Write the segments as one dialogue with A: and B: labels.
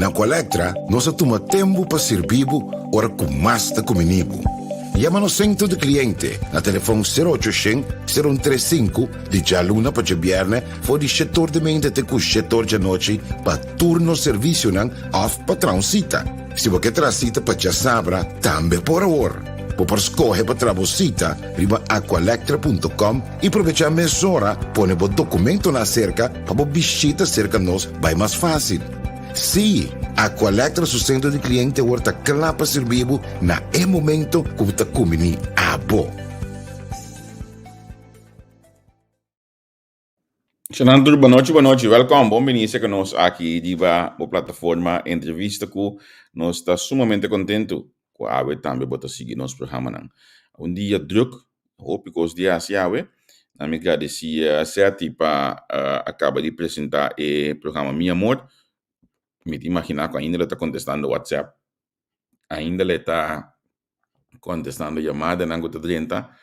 A: Na Aqualectra nos a tuma tempu pa sirbi bo ora ku mas ta kumini bo. Yama nos sentro di kliente na telefon sero ocho shen, sero un tres sinku di djaluna pa djabièrnè for di shetor di mente te ku shetor djanochi pa tur nos servisionan òf pa traha un sita. Si bo ke traha sita pa djasabra tambe por awor. Bo por skohe pa traha bo sita riba aqualectra punto com i probechá mesora pone bo dokumentonan aserka pa bo bishita serka nos bai mas fásil. Sí, Aqualectra su sentro di kliente awor ta kla pa sirbi bo na e momento ku bo ta kumbiní abo.
B: Shanan tur bonochi bonochi welkom bon bini serka nos aki riba bo plataforma entrevista ku nos ta sumamente kontentu ku awe tambe bo ta sigui nos programanan. Un dia druk Hopi kos di hasi awe. Na mi gradisí Seti pa a kaba di presentá e programa Mi Amor. Mi ta imaginá ku ainda lo ta kontestando WhatsApp, ainda lo ta kontestando yamadanan ku ta drenta.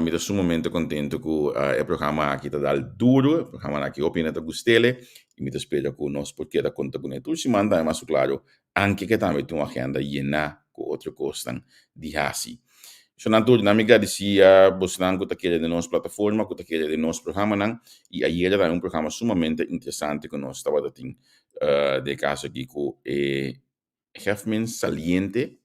B: Mi ta sumamente kontentu ku e programa aki ta dal duru, e programa aki hopi hende ta gust'el i mi ta spera ku nos por keda konta kuné tur siman tambe mas ku klaro Anke ke tambe tin un agenda yená ku otro kosnan di hasi. Shonnan tur, nan mi gradisí bosnan ku ta kere den nos plataforma, ku ta kere den nos programanan i ayera tambe un programa sumamente interesante ku nos tabata tin den e kaso aki ku e hefmen saliente,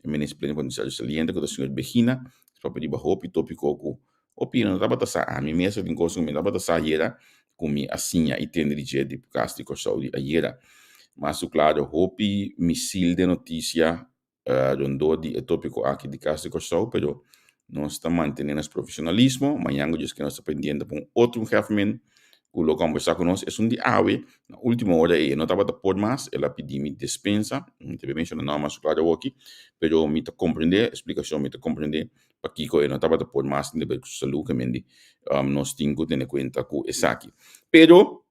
B: e minister plenipotenciario saliente ku ta señor Begina, papia riba hopi topiko ku Hopi no tabata sa, ami mes tin kos ku mi tabata sa ayera ku mi a siña i tende di dje di kas di Kòrsou di ayera. Mas ku klaro hopi misil den notisia rondó di e tópiko aki di kas di Kòrsou, pero nos ta mantené nos profeshonalismo. Mañan ku Dios ke nos ta pendiente pa un otro hefmen ku lo kòmbersá ku nos. Esun di awe na último ora ei e no tabata por mas, el a pidi mi despensa, mi ta bai menshoná nòmber mas ku klaro awoki, pero mi ta komprendé e splikashon, mi ta komprendé Pakiko e no tabata por mas tin deber ku su salú, kemendi nos tin ku tene kuenta ku esaki. Pero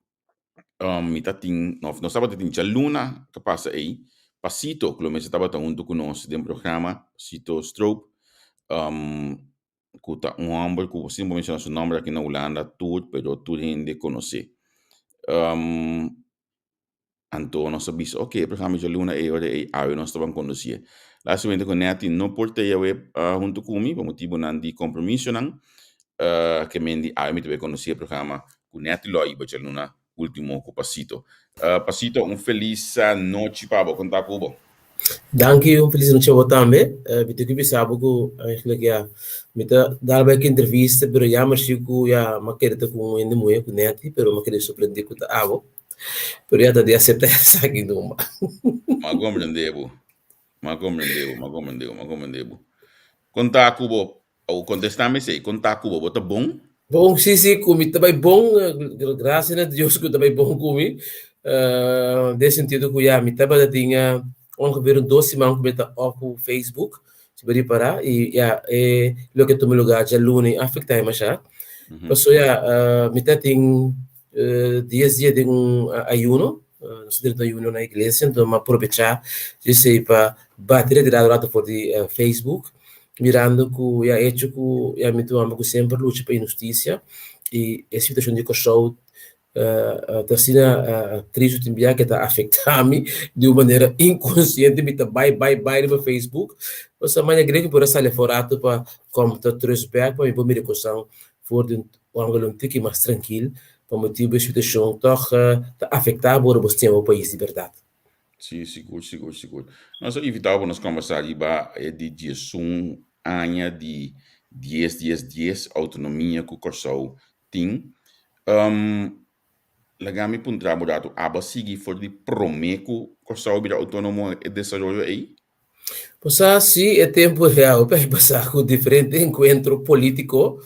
B: mi ta tin, òf nos tabata tin djaluna ta pasa ei, Pasito ku lo mester tabata huntu ku nos den programa, Pasito Stroop, ku ta un hòmber ku sin por menshoná su nòmber aki na Hulanda tur, pero tur hende konosé. Anto nos a bisa, ok, e programa djaluna ei ora ei awe nos ta ban kondusié. Lastimamente ku Netty no por ta ei awe huntu ku mi pa motibunan di kompromisonan, ke men di awe mi ta bai kondusí e programa ku Netty lo a iba djaluna ultimo ku Pasito. Pasito, un felis nochi pa bo, kon ta ku bo?
C: Danki, un felis nochi a bo tambe. Mi tin ku bisa bo ku eigenlijk ya mi ta dal bai ku entrevista pero ya mi si ku ya mi a kere ta ku un hende muhé ku Netty pero mi a kere sorprendé ku ta abo. Pero ya ta di acepta esaki numa.
B: Ma comprende bo. Ma comprende bo, ma comprende bo, ma comprende bo. Conta cu bo, o contestame esey, conta cu bo, bo ta bon?
C: Bon, si, si, cu mi ta bay bon, gracias na Dios cu ta bay bon cu mi. Den sentido cu ya mi tabata tin ongeveer un dos siman cu mi ta off cu Facebook, si bo ripara, y ya e loke a tuma lugar djaluna a afecta mi masha. Pasobra ya mi ta tin Dies dia den un ayuno, nos ta drenta un ayuno na iglesia, enton mi a probechá esei pa bati retirado rato for di Facebook, mirando ku ya hecho ku ya mi ta un homber ku semper lucha pa inhustisia i e situashon di Kòrsou ta asina tristu tin bia ke ta afektá mi di un manera inkonsiente, mi ta bai bai bai riba Facebook, pasobra maña grei mi por a sali afó rato pa kòmta trus bèk pa mi por mira e kosnan for di un ángulo un tiki mas trankil, pa motibu e situashon tòg ta afektá bo ora bo stima bo pais di bèrdat.
B: Sí, sigur, sigur, sigur. Nos a invitá bo pa nos kòmbersá riba e di diesun aña di dies dies dies outonomia ku Kòrsou tin. Laga mi puntra bo ratu, abo a sigui for di promé ku Kòrsou a bira outónomo e desaroyo ei?
C: Pasá sí e tempu real pa e pasá ku diferente enkuentro polítiko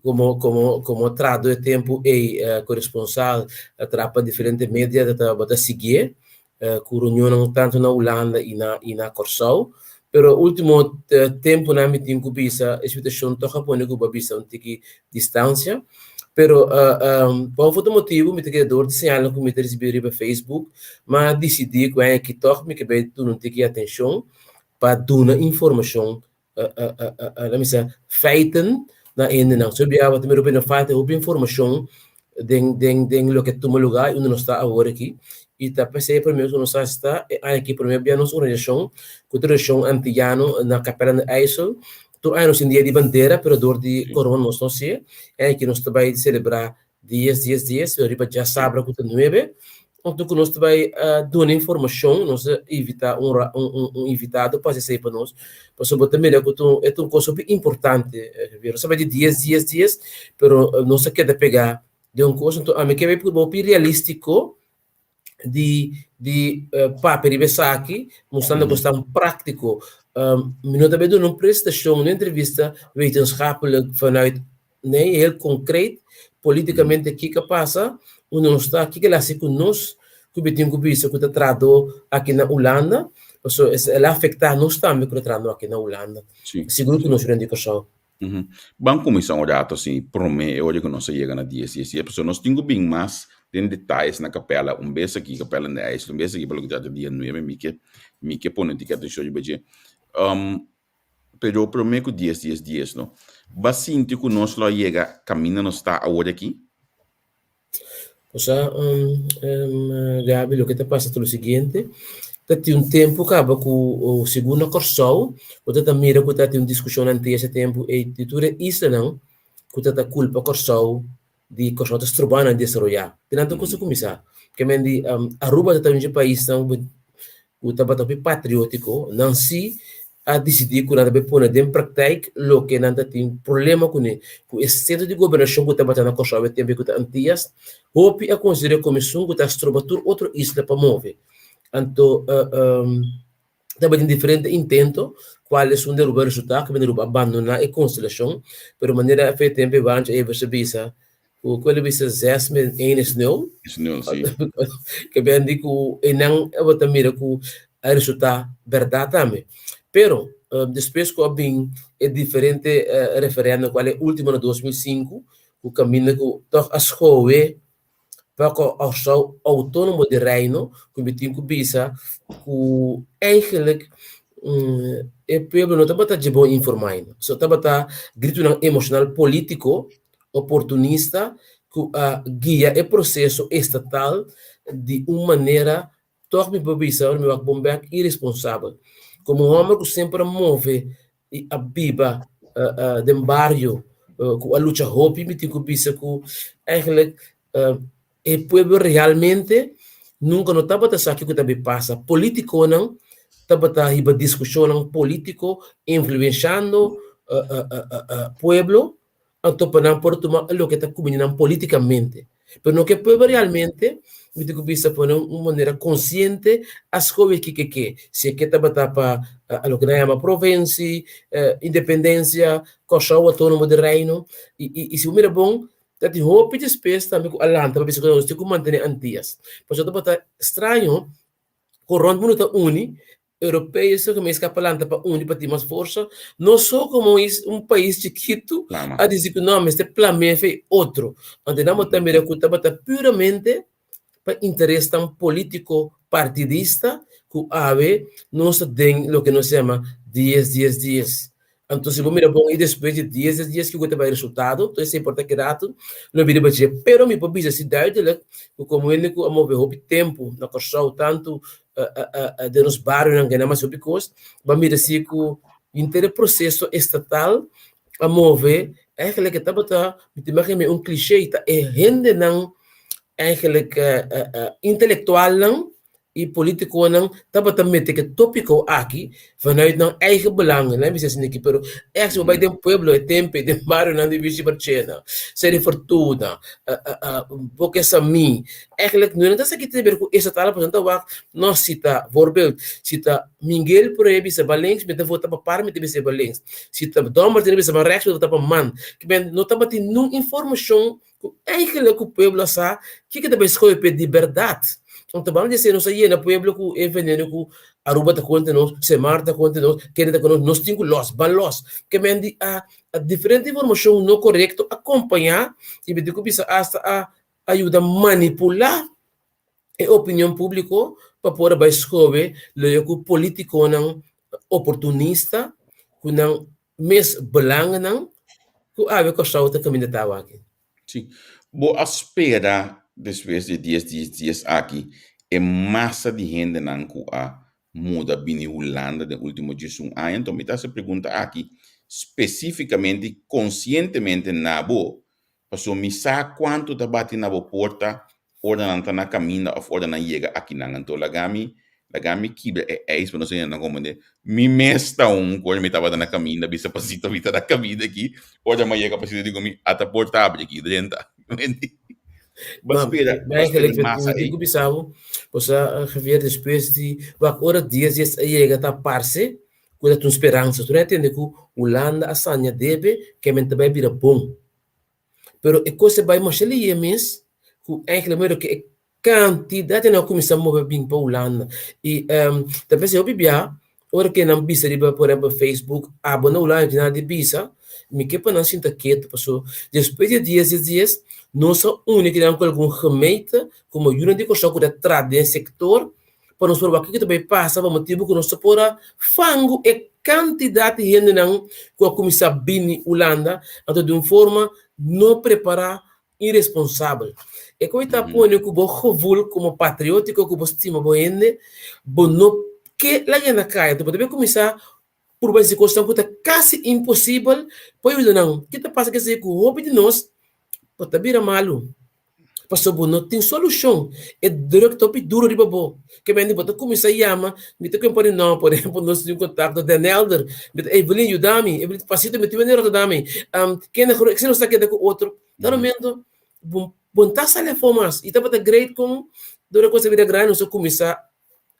C: komo komo komo trado e tempu ei koresponsal a traha pa diferente media ta tabata siguié ku reunionnan tantu na Hulanda i na i na Kòrsou. Pero último tempunan mi tin ku bisa e situashon tòg a pone ku bo a bisa un tiki distansia. Pero pa un foto motibu mi ta keda dor di señalnan ku mi ta risibí riba Facebook, m'a disidí ku aña aki tòg mi ke bai duna un tiki atenshon pa duna informashon, laat mi bisa, feiten na hendenan. So biaha bo ta mira hopi no falta hopi informashon. den den den loke a tuma lugá i unda nos ta awor aki. I ta p'esei promé ku nos a sta e aña aki promé bia nos organisashon ku ta Organisashon Antiyano na Kapèla na IJssel. Tur aña nos tin dia di bandera pero dor di korona nos no hasié. E aña aki nos ta bai selebrá dies dies dies pero riba djasabra ku ta nuebe. Anto ku nos ta bai duna informashon nos a invitá un un un invitado pa hasi esei pa nos pasobra bo ta mira ku ta un e ta un kos hopi importante. Nos ta bai di dies dies dies pero nos a keda pegá den un kos. Anto ami ke bai purba hopi realístiko di di papia riba esaki mostrando ku esnan práktiko. Mi no ta bai duna un prestashon, un entrevista wetenschappelijk vanuit, nee, heel konkreet, politikamente kiko a pasa, unda nos ta, kiko el a hasi ku nos, ku mi tin ku bisa ku ta trahadó aki na Hulanda, pasobra el a afektá nos tambe ku ta trahando aki na Hulanda, sigur ku nos rende Kòrsou.
B: Ban kuminsá un rato así promé e ora ku nos a yega na dies dies dies, pasobra nos tin ku bin mas den detayes na kapèla un bes aki, kapèla na IJssel, un bes aki pa loke trata dia nuebe, mi ke mi ke pone un tiki atenshon riba dje. Pero promé ku dies dies dies no, bo a sinti ku nos lo a yega kaminda nos ta awor aki?
C: Osea, Gaby, loke ta pasa ta lo siguiente, ta tin un tempu kaba ku segun na Kòrsou bo ta ta mira ku ta tin un diskushon antes e tempu ei di tur e islanan ku ta ta kulpa Kòrsou di Kòrsou ta stroba nan desaroyá. Di nan ta kusa kuminsá. Ke men di Aruba ta ta un dje paisnan ku tabata hopi patriótiko, nan si a disidí ku nan ta bai pone den praktijk loke nan ta tin problema kuné, ku e sentro di gobernashon ku tabata na Kòrsou e tempu ku ta Antias, hopi a konsider'é komo esun ku ta stroba tur otro isla pa move. Anto tabatin diferente intento, kual esun di Aruba resultá ku Aruba a bandoná e konstelashon, pero manera e tempu e Wancho Evers a bisa Ku ku el a bisa zes min één is nul.
B: Is nul, sí.
C: Ke ben di ku einan bo ta mira ku a resultá bèrdat tambe. Pero despues ku a bin e diferente referèndum kual e último na 2005 ku kaminda ku tòg a skohe pa Kòrsou outónomo di Reino ku mi tin ku bisa ku eigenlijk e pueblo no tabata dje bon informá ainda. So tabata gritonan emoshonal polítiko oportunista ku a guia e proseso estatal di un manera tòg mi por bisa ora mi wak bon bèk iresponsabel. Komo un hòmber ku semper a move i a biba den bario ku a lucha hopi mi tin ku bisa ku eigenlijk e pueblo realmente nunka no tabata sa kiko ta bin pasa. Politikonan tabata hiba diskushonnan politiko influenshando pueblo anto pa nan por tuma loke ta kumini nan politikamente. Pero no ke pueblo realmente, mi tin ku bisa pone un manera konsiente a skohe kiko ke. Si e ke tabata pa loke nan yama provensi, independensia, Kòrsou outónomo di Reino. I si bo mira bon, ta tin hopi despues tambe ku a lanta pa bisa ku nos tin ku mantené Antias. Pasobra tabata straño ku rònt mundu ta uni, Europeoso ku mes ka planta pa uni pa tin mas forsa, no so komo un pais chikitu a disi ku no mester plam'é fe otro. Anto nan bo ta mira ku tabata puramente pa interesnan politiko partidista ku awe nos ta den loke nos yama dies dies dies. Anto si bo mira bon i despues di dies dies dies kiko ta bai resultado, to esei por ta keda atu, no bira dje. Pero mi por bisa si duidelijk ku komo hende ku a move hopi tempu na Kòrsou tantu den nos barionan gana mas hopi kos, bo a mira si ku henter e proseso estatal a move eigenlijk e tabata, mi ta imagina mi un cliché, ta e hendenan eigenlijk intelektualnan i politikonan tabata mete ku e topiko aki vanuit nan eigen belangen, nan bisa esaki, pero ègt si bo bai den pueblo e tempu ei, den barionan di Bichi Barchena, Seri Fortuna, Boke Samí, eigenlijk no ta esaki tin di ber ku estatal pasobra nan ta wak, no si ta voorbeeld, si ta Miguel por ahí bisa ba links, mi ta vota pa par, mi ta bisa ba links, si ta Domber ta bisa ba rechts, mi ta vota pa man, no tabatin niun informashon Ku eigenlijk ku pueblo a sa kiko ta bai skohe p'e di bèrdat. Anto banda di esei nos a yena pueblo ku e veneno ku Aruba ta kontra nos, Semar ta kontra nos, kende ta kontra nos, nos tin ku lòs, ban lòs. Ke men di a diferente informashon no korekto a kompañá i mi tin ku bisa asta a a yuda manipulá e opinion públiko pa por a bai skohe loke ku polítikonan oportunista ku nan mes belangennan ku awe Kòrsou ta kaminda ta awaki.
B: Sí. Bo a spera despues di dies dies dies aki e masa di hendenan ku a muda bini Hulanda den ultimo diesun aña? Anto mi ta hasi e pregunta aki spesífikamente i konsientemente na bo, pasobra mi sa kuantu ta bati na bo porta ora nan ta na kaminda òf ora nan yega akinan. Anto laga mi laga mi kibra e ijs pa nos hende nan komprende. Mi mes ta un ku ora mi tabata na kaminda bisa pasito mi ta na kaminda aki, ora mi a yega pasito digo mi ata porta abri aki drenta. Bo
C: Ma,
B: spera,
C: ma
B: bo spera
C: eigenlijk
B: e masa
C: mi tin
B: ei.
C: ku bisa bo, osea Javier despues di wak ora dies dies a yega ta parse ku ta tin un speransa. Tur a tende ku Hulanda a sania debe ke men ta bai bira bon. Pero e kos a bai masha lihe mes ku eigenlijk mira ku e kantidat nan a kuminsá move bin pa Hulanda. I ta pensa hopi bia ora ke nan bisa riba por ehempel Facebook abo na Hulanda tin nada di bisa, mi ke pa nan sinta ketu paso despues di dies dies dies nos a uni kinan ku algun gemeente komo yunan di Kòrsou ku ta traha den e sektor pa nos por wak kiko ta bai pasa pa motibu ku nos ta por a fangu e kantidat di hendenan ku a kuminsá bini Hulanda anto di un forma no prepará iresponsabel. E koe ta pone ku bo gevoel komo patriótiko ku bo stima bo hende bo no ke laga na kaya anto bo ta bai kuminsá purba hasi kosnan ku ta kasi imposibel pa yuda nan. Ke ta pasa kese ku hopi di nos bo ta bira malu pasobra bo no tin solushon. E druk ta hopi duru riba bo. Ke mende bo ta kuminsá yama, mi ta kuen pone nòmber, por ehèmpel nos tin un kontakto Den Helder, mi ta Evelyn yuda mi, Evelyn pasito mi tin wende Rotterdam ei, kende si nos ta keda ku otro. Na momento bo no ta sali afó mas i tabata great kon dor e kos a bira grandi nos a kuminsá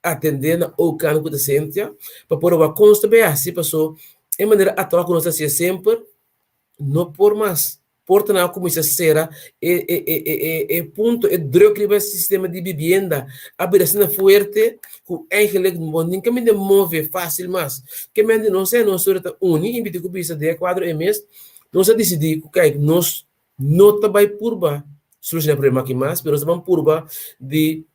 C: atendé na okan ku ta Cynthia pa por wak kon nos ta bay hasi paso e manera atual ku nos ta hasié semper no por mas. Portanan a kuminsá sera e e e e e e punto e druk riba e sistema di bibienda a bira asina fuerte ku eigenlijk bo ninka mester move fásil mas. Ke mente nos e nos tur ta uni i mi tin ku bisa den e kuadro e mes nos a disidí ku kijk nos no ta bai purba solushoná e problema aki mas pero nos ta ban purba di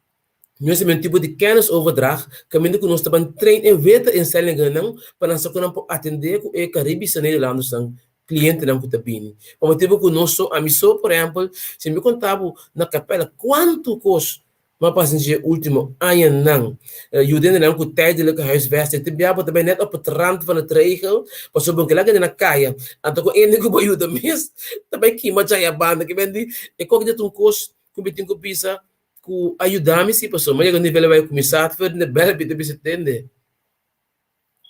C: Nos ta un tipo di kennisoverdracht kaminda ku nos ta ban train e weta instellingennan pa nan sa ku nan por atendé ku e Caribische Nederlandersnan, klientenan ku ta bini. Pa motibu ku nos so, ami so por ehèmpel, si mi konta bo na kapèla kuantu kos mi a pasa dje último añanan yudendenan ku tijdelijke huisvesting, tin bia bo ta bai nèt op het rand van het regel pasobra bo no ke laga hende na kaya, anto ku hende ku bo yuda mes ta bai kima djaya banda. Ke men di e kos aki ta un kos ku mi tin ku bisa ku a yuda mi si pasobra mi a yega un nivel bai kuminsá for di bèl mi ta bisa tende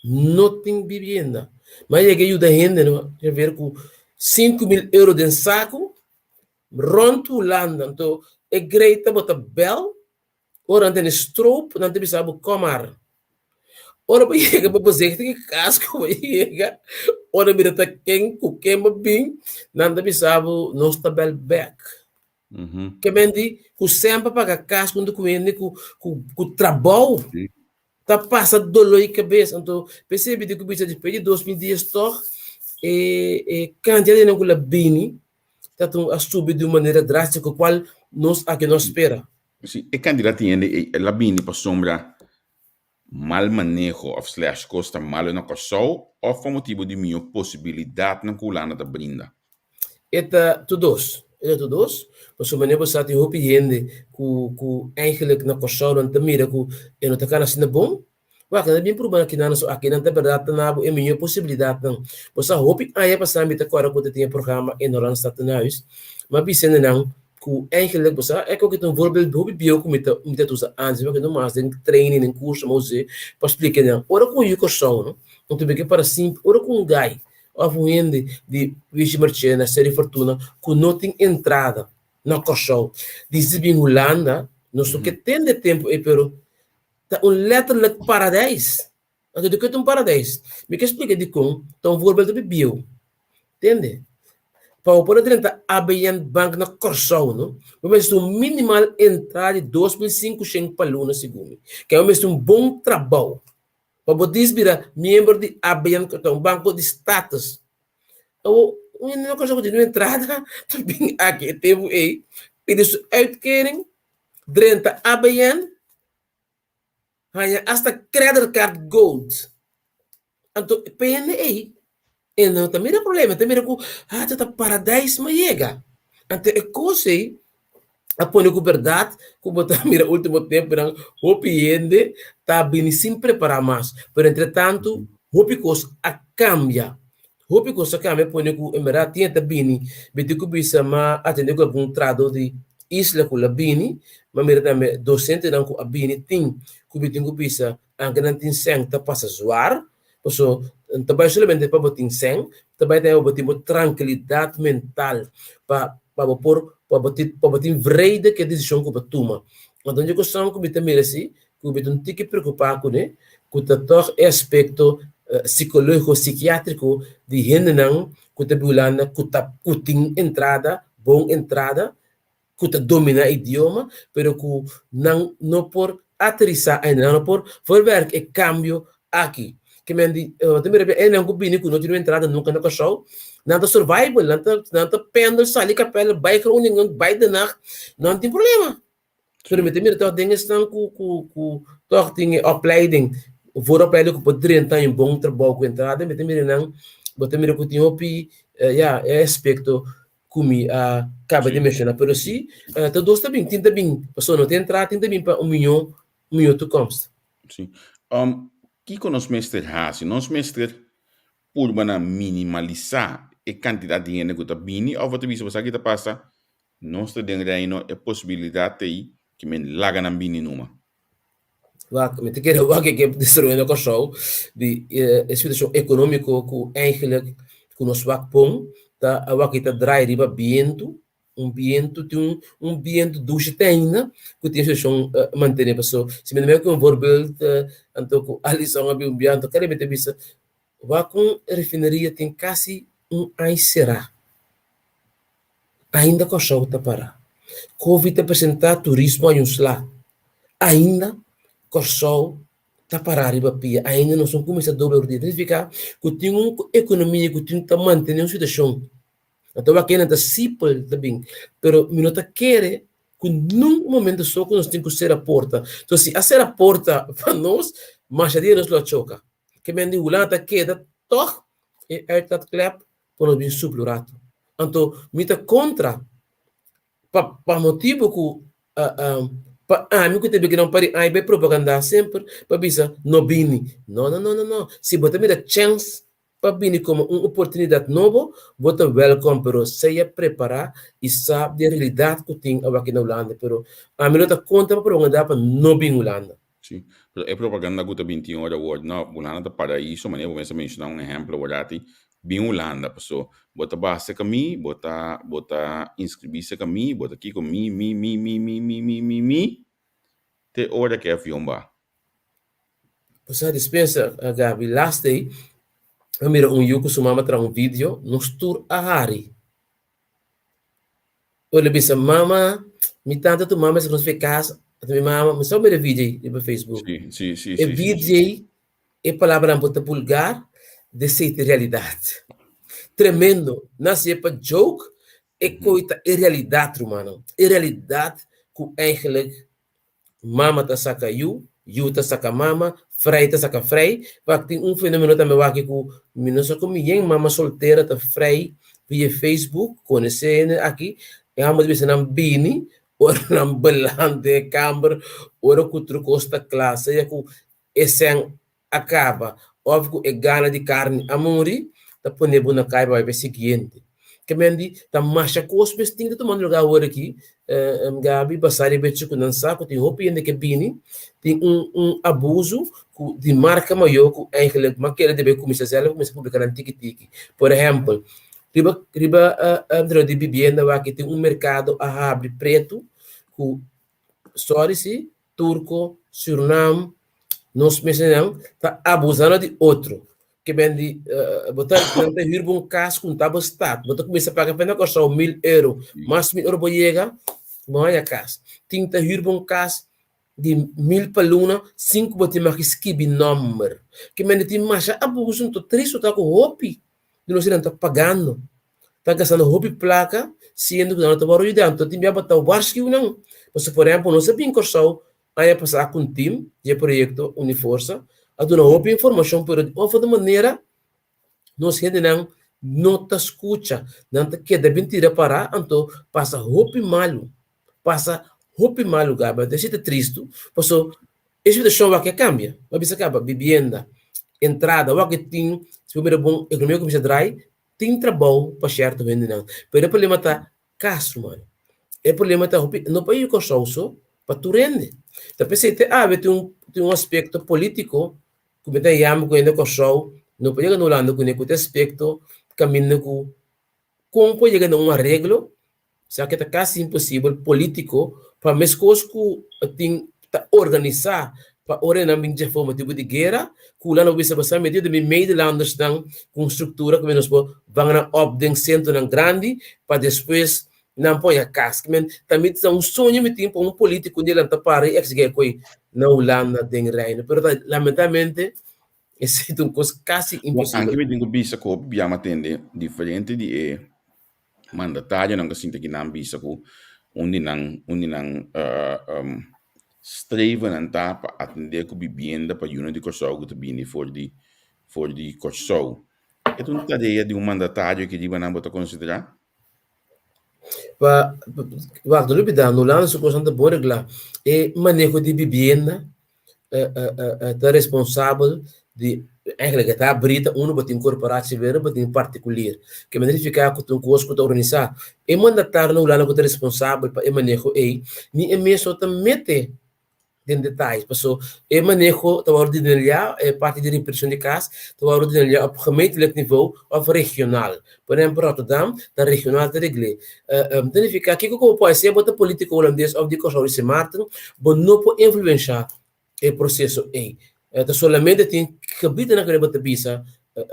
C: no tin bibienda mi a yega yuda hende no haber ku 5000 euro den saku rònt Hulanda anto e grei tabata bèl ora nan tene stroop nan ta bisa bo kòm ar ora bo yega bo bezichtig e kas ku bo yega ora mira ta ken ku ken bo bin nan ta bisa bo nos ta bèl bèk. Ke men di ku semper paga kas huntu ku hende ku ku ku trabou ta pasa doló di kabes. Anto p'esei mi tin ku bisa despues di 2010 tòg e e kantidat di hende ku la bini ta a subi di un manera drástiko kual nos aki no a spera.
B: Si, e kantidat di hende ei la bini pasobra mal maneho òf slash kos ta malu na Kòrsou òf pa motibu di mihó posibilidatnan ku Hulanda ta brinda?
C: E ta tur dos, e ta tur dos, pasobra manera bo sa tin hopi hende ku ku eigenlijk na Kòrsou nan ta mira ku e no ta kana asina bon. Wak, nan ta bin pruba na kinan so aki nan ta bèrdat ta na bo e mihó posibilidatnan. Bo sa hopi aña pasá mi ta kòrda ku ta tin e programa In Randstad in Huis, mi a bisa hendenan ku eigenlijk bo sa e koki ta un voorbeeld hopi bieu ku mi ta mi ta usa antes mi no mas den training den curso mi a us'é pa splika nan ora ku un yu Kòrsou no un ta beke para simpel ora ku un guy òf un hende di Wishi Marchena Seri Fortuna ku no tin entrada na Kòrsou disi bin Hulanda nos no ke tende tempu ei pero ta un letterlijk paradijs anto dikon ta un paradijs mi ke splika dikon ta un voorbeeld hopi bieu Tende? Pa bo por a drenta ABN Bank na Kòrsou, no, bo mester un minimal entrada di 2500 pa luna segun mi. Ke bo mester un bon trabou pa bo dis bira miembro di ABN ku ta un banko di status. Awor, un hende na Kòrsou ku tin un entrada ta bin aki e tempu ei pidi su uitkering, drenta ABN, haña asta creditcard gold. Anto e pende ei, e no ta mira problema, e ta mira ku ah ta paradijs mi a yega. Anto e kos ei a pone ku bèrdat ku bo ta mira último tempunan hopi hende ta bini sin prepará mas. Pero entretantu hopi kos a kambia. Hopi kos a kambia pone ku en bèrdat tin e ta bini. Mi tin ku bisa m'a atendé ku algun trahadó di isla ku la bini, m'a mira tambe dosentenan ku a bini tin ku mi tin ku bisa anke nan tin sèn ta pasa zwar, paso no ta bai solamente pa bo tin sèn, ta bai tambe pa bo tin bo trankilidat mental pa pa bo por pa bo tin pa bo tin vrede ku e desishon ku bo tuma. Anto un kosnan ku mi ta mira si ku mi ta un tiki preokupá kuné ku ta tòg e aspekto sikológiko sikiátriko di hendenan ku ta biba Hulanda ku ta ku tin entrada bon entrada ku ta dominá idioma, pero ku nan no por aterisá ainda, nan no por verwerk e kambio aki. Ke men di, bo ta mira bia e nan ku bini ku no tin un entrada nunka na Kòrsou, nan ta survival, nan ta nan ta pendel sali Kapèla bai Groningen, bai Den Haag, nan tin problema. Pero mi ta mira tòg den esnan ku ku ku tòg tin e opleiding, vooropleiding ku por drenta un bon trabou ku entrada, mi ta mira nan, bo ta mira ku tin hopi ya e aspekto ku mi a kaba di menshoná. Pero si, ta dos ta bin, tin ta bin pasobra no ta entra, tin ta bin pa un mihó un mihó toekomst.
B: Sí. Kiko nos mester hasi? Nos mester purba na minimalisá e kantidat di hende ku ta bini òf bo ta bisa bo sa ki ta pasa? Nos ta den Reino e posibilidat ta ei ki men laga nan bini numa.
C: Wak, mi ta kere wak e ke desaroyo na Kòrsou di e situashon ekonómiko ku eigentlik ku nos wak pon ta awak ta drai riba bientu, un bientu tin un un bientu dushi te ainda ku tin e situashon mantené paso si mi ta mira ku un voorbeeld anto ku Alison a bin un bia anto kada mi ta bisa wak un refineria tin kasi un ai será. Ainda Kòrsou ta pará. Covid ta presentá turismo a un sla. Ainda Kòrsou ta pará riba pia. Ainda nos no kuminsá dobla rudia. Ta nifiká ku tin un ekonomia ku tin ta mantené un situashon. Anto wak nan ta sipel ta bin. Pero mi no ta kere ku nun momento so ku nos tin ku sera porta. Enton si a sera porta pa nos, masha dia nos lo a choka. Ke men di Hulanda ta keda tòg e uitlaatklep por nos bin supli un ratu. Anto mi ta kontra pa pa motibu ku pa ami ku ta bira un pari ai bai propagandá semper pa bisa no bini. No no no no no si bo ta mira chèns pa bini komo un oportunidat nobo bo ta wèlkòm pero sea prepará i sa di e realidat ku tin awaki na Hulanda pero ami lo ta kontra pa propagandá pa no bin Hulanda.
B: Sí, pero e propaganda ku ta bin tin ora wòrdu, no, Hulanda ta paraiso, manera bo mester menshoná un ehèmpel aworati, bin Hulanda, paso bo ta baha serka mi, bo ta bo ta inskribí serka mi, bo ta kiko mi, mi, mi, mi, mi, mi, mi, mi, mi, te ora ku e avion baha.
C: Bo sa dispensa, Gaby, last day a mira un yu ku su mama traha un video, nos tur a hari. Ora el bisa, Mama, mi tanta tu mama mester nos fe casa. Ata mi mama, mi sa mira e video ei riba Facebook.
B: Sí, sí, sí,
C: E
B: sí, sí,
C: video
B: sí.
C: ei, e palabranan por ta pulgar, desei ta realidat. Tremendo. Nan hasié pa joke, e koi ta e realidat, rumannan. E realidat ku eigenlijk Mama ta saka yu, yu ta saka mama, frei ta saka frei. Wak tin un fenomeno tambe wak ku mi no sa ku mi yen mama soltera ta frei via Facebook, konosé hende aki, e hòmber ta bisa nan bini, ora nan beland den e kamber, ora ku tur kos ta kla, sea ku e sèn a kaba òf ku e gana di karni a muri, ta pone bo na kai pa bai pa e siguiente. Ke men di, ta masha kos mes tin ta tumando lugá awor aki, Gaby, basá riba echo ku nan sa ku tin hopi hende ke bini, tin un un abuso ku di marka mayó ku eigenlijk mas kere debe kuminsá sèlf kuminsá publiká nan tiki tiki. Por ehèmpel, riba riba dentro di bibienda wak tin un merkado a habri pretu ku sòri si, Turko, Surnam, nos mesenan ta abusando di otro. Ke ben di, bo ta, nan ta huur bo un kas ku ta bo stat, bo ta kuminsá paga pena Kòrsou 1000 euro, mas 1000 ora bo yega, bo haña kas. Tin ta huur bo un kas di 1000 pa luna sin ku bo tin mag skibi nòmber. Ke men di tin masha abuso, nto tristu ta ku hopi di nos nan ta pagando, ta gastando hopi plaka siendo ku nan no ta wòrdu yuda. Anto tin bia bo ta warskiu nan. Pasobra por ehèmpel nos a bin Kòrsou aña pasá ku un tim di e proyekto Uniforsa a duna hopi informashon pero di otro manera nos hendenan. no ta skucha, nan ta keda bin tira pará, anto pasa hopi malu, pasa hopi malu Gaby, anto esei ta tristu, paso e situashon wak a kambia, bo a bisa kaba, bibienda, entrada, wak tin, si bo mira bon, ekonomia a kuminsá drai, tin trabou pa sierto hendenan, pero e problema ta kas, ruman. E problema ta hopi, no pa yu Kòrsou so, pa tur hende. Ta p'esei te awe tin un tin un aspekto polítiko ku mi ta yama ku hende Kòrsou no por yega na Hulanda kuné ku ta aspekto kaminda ku kon por yega na un areglo, sa ke ta kasi imposibel polítiko pa meskos ku tin ta organisá pa ora nan bin dje for motibu di guera, ku Hulanda por bisa bo sa metido mi medelandersnan ku un struktura ku nos por van nan op den sentronan grandi pa despues nan por haña kas. Kimen tambe ta un soño mi tin pa un polítiko un dia lanta para i eksige koe na Hulanda den Reino, pero ta lamentablemente esei ta un kos kasi
B: Bon, anke
C: imposibel.
B: mi tin ku bisa ku hopi bia mi a tende diferente di e mandatarionan ku a sinti aki nan bisa ku un di nan un di nan strevennan ta pa atendé ku bibienda pa yunan di Kòrsou ku ta bini for di for di Kòrsou. E ta un tarea di un mandatario ki riba nan bo ta konsiderá?
C: Pa wak no lubidá no Hulanda su kosnan ta bon reglá. E maneho di bibienda ta responsabel di eigenlijk e ta abrí ta unu bo tin korporatie wera bo tin partikulier. Ke manera nifiká ku ta un kos ku ta organisá. E mandatario na Hulanda ku ta responsabel pa e maneho ei ni e mes no ta mete den detaye paso e maneho ta wòrdu dineliá e parti di repartishon di kas ta wòrdu dineliá op gemeentelijk nivo òf regional. Por ehèmpel Rotterdam ta regional ta regl'é. Ta nifiká kiko ku bo por hasi bo ta polítiko hulandes òf di Kòrsou di Sint Maarten bo no por influenshá e proseso ei. Ta solamente tin gebiednan ku bo ta bisa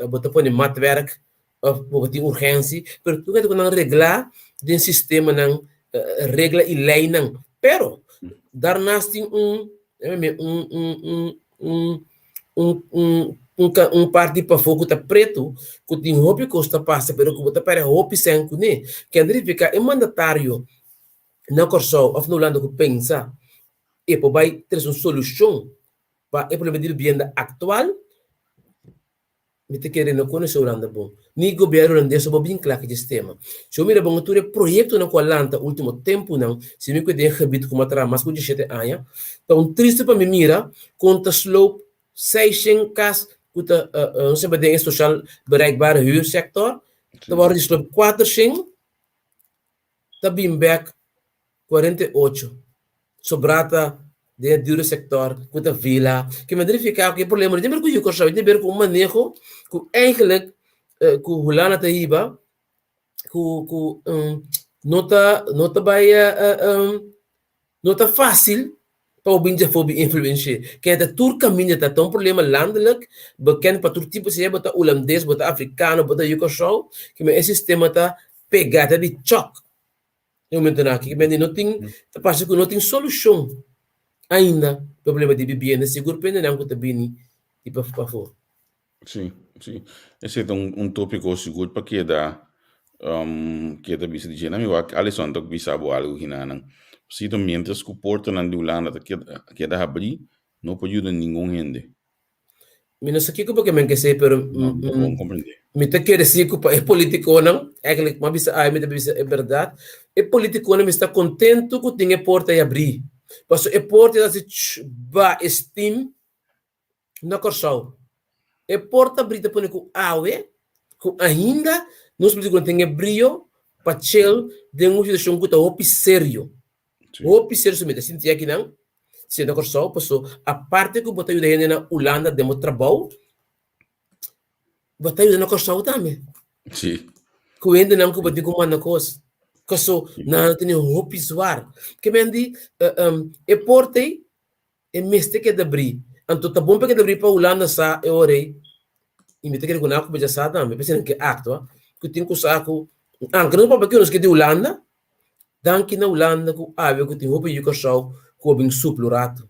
C: bo ta pone matwerk òf bo tin urgensi pero tur kende ku nan reglá den sistemanan regla i leinan. Pero daarnaast tin un un un un un un un parti pafó ku ta pretu ku tin hopi kos ta pasa pero ku bo ta pèrdè hopi sèn kuné. Kende nifiká e mandatario na Kòrsou òf na Hulanda ku pensa e por bai trese un solushon pa e problema di bibienda aktual, mi ta kere no konosé Hulanda bon. Ni gobièrnu hulandes no por bin kla ku e sistema. Si bo mira bon tur e proyektonan ku a lanta último tempunan, si mi ku den gebit ku mi a traha mas ku diesshete aña, ta un triste pa mi mira kon ta sloop seishent kas ku ta no sé den e social bereikbare huursector, ta wòrdu di sloop kuatershent, ta bin bèk 48 sobrá ta den e dure sector ku ta vila. Ke men ta nifiká ku e problema no tin ber ku yu Kòrsou, e tin ber ku un maneho ku eigenlijk ku Hulanda ta hiba ku ku no ta no ta bai no ta fásil pa bo bin djafó bin influensh'é. Ke ta tur kaminda ta ta un problema landelijk bekend pa tur tipo sea bo ta hulandes, bo ta afrikano, bo ta yu Kòrsou, ke men e sistema ta pegá ta di chòk. E momentonan aki kimente no tin, ta parse ku no tin solushon ainda pa e problema di bibienda, sigur pa hendenan ku ta bini di pafó.
B: Sí, sí. Esei ta un un tópiko sigur pa keda keda bisa di dje. Mi wak Alison ta bisa bo algu hinanan. Sito miéntras ku portanan di Hulanda ta keda keda habrí, no por yuda ningun hende.
C: Mi no sa kiko porque men ke sei, pero
B: No, mi ta bon comprende.
C: mi ta kere si ku pa e politikonan, eigenlijk mi a bisa ai, mi ta bisa e berdad, e politikonan mi sta kontentu ku tin e porta yabrí. Pasobra e porta ta hasi tsh ba e steam na Kòrsou. E porta abrí ta pone ku awe, ku ainda nos politikonan tin e brio pa chel den un situashon ku ta hopi serio. Hopi serio su mi ta sinti akinan. Si na Kòrsou paso aparte ku bo ta yuda hende na Hulanda den bo trabou, bo ta yuda na Kòrsou tambe.
B: Sí.
C: Ku hendenan ku bo tin ku manda kos. Paso nan a tene hopi zwar. Ke men di e porta ei e mester keda brí. Anto ta bon pa keda brí pa Hulanda sa e ora ei. I mi ta kere ku nan a kuminsá sa tambe, p'esei nan ke aktua ku tin ku sa ku anke nos papia ku nos ke di Hulanda, Danki na Hulanda ku awe ku tin hopi yu Kòrsou ku a bin suplu ratu.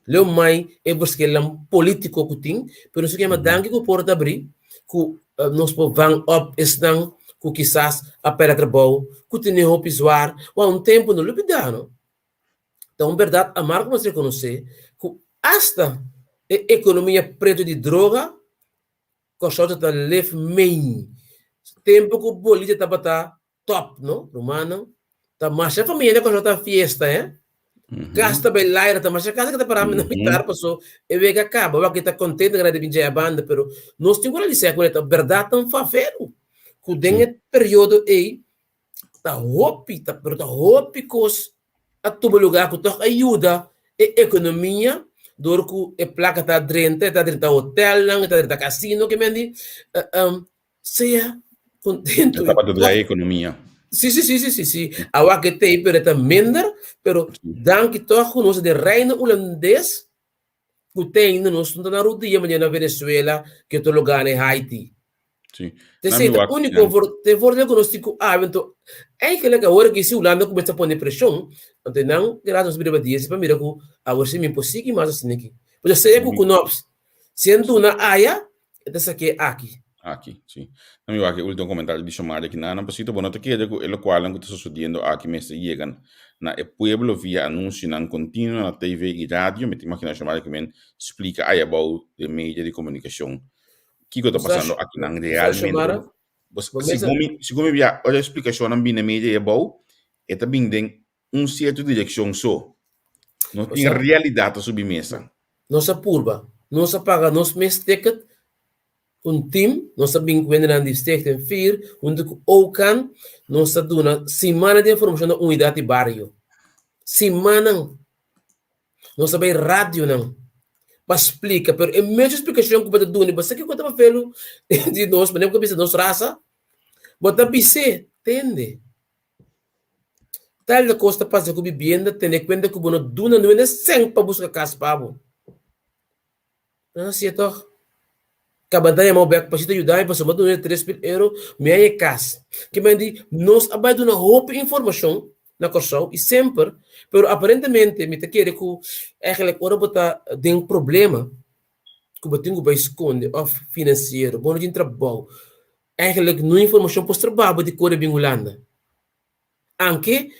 C: Leu mai e verschilnan politiko ku tin, pero nos ta kema danki ku por ta abri ku nos por van op esnan ku kisas a pèrdè trabou, ku tene hopi zwar. Wou un tempu no lubidá no. Ta un bèrdat amargo ku nos rekonosé ku asta e ekonomia pretu di droga. Kòrsou ta lef mei. Tempu ku Bolivia tabata top, no? Rumannan, ta masha famia na Kòrsou ta fiesta, eh? Kas ta bai laira, ta masha kas ku ta pará na mitar paso e wega kaba, wak ta kontento ku nan ta bin djaya banda, pero nos tin ku realisá ku ta bèrdat ta un faveru ku den e periodo ei ta hopi, ta pero ta hopi kos a tuma lugá ku tòg a yuda e ekonomia dor ku e plaka ta drenta, e ta drenta hotelnan, e ta drenta kasino, ke men di sea kontentu.
B: E tabata draai e ekonomia.
C: Sí, sí, sí, sí, sí, sí. Awa ke tei, pero e ta minder, pero danki tòg ku nos ta den Reino Hulandes ku te ainda nos no ta na rudia manera na Venezuela ke otro lugar na Haiti.
B: Sí.
C: Te ta úniko voor, te voordeel ku nos tin ku awe, anto eigenlijk awor aki si Hulanda kuminsá pone preshon, anto nan gratis nos bira dies pa mira ku awor si mi por sigui mas asina aki. Pasobra sea ku Knops, si e duna aya, e ta sak'é aki.
B: Aki, sí. Na mi wak e último komentario di Shomari aki nan, Pasito, bo no ta kere ku e lokualnan ku ta sosodiendo aki mester yega na e pueblo via anunsionan kontinuo na TV i radio? Mi ta imaginá Shomari ku men splika aya abou den media di komunikashon kiko ta pasando aki nan realmente. Segun mi, segun mi bia, ora e splikashonnan bini na media abou, e ta bin den un sierto direkshon so. No tin realidat ta subi mesa.
C: Nos a purba. Nos a paga nos mes ticket, un team, nos a bin ku hendenan di Stichting Vier, huntu ku Ocan, nos a duna simana di informashon na unidat di bario. Simanan. Nos a bai radionan pa splika, pero e mesun splikashon ku bo ta duna, bo sa kiko ta papelu di nos, manera ku bo ta bisa nos rasa? Bo ta bis'é, tende. Tal kos ta pasa ku bibienda, tene kuenta ku bo no duna nuende sèn pa buska kas pa bo. Nan hasié tòg. Kaba ta yama bo bèk pa si ta yuda mi pasobra mi a duna 3000 euro, mi a haña e kas. Ke men di, nos a bai duna hopi informashon na Kòrsou i semper, pero aparentemente mi ta kere ku eigenlijk ora bo ta den problema ku bo tin ku bai skonde òf finansiero, bo no tin trabou, Eigenlijk no informashon por stroba bo di kore bin Hulanda. Anke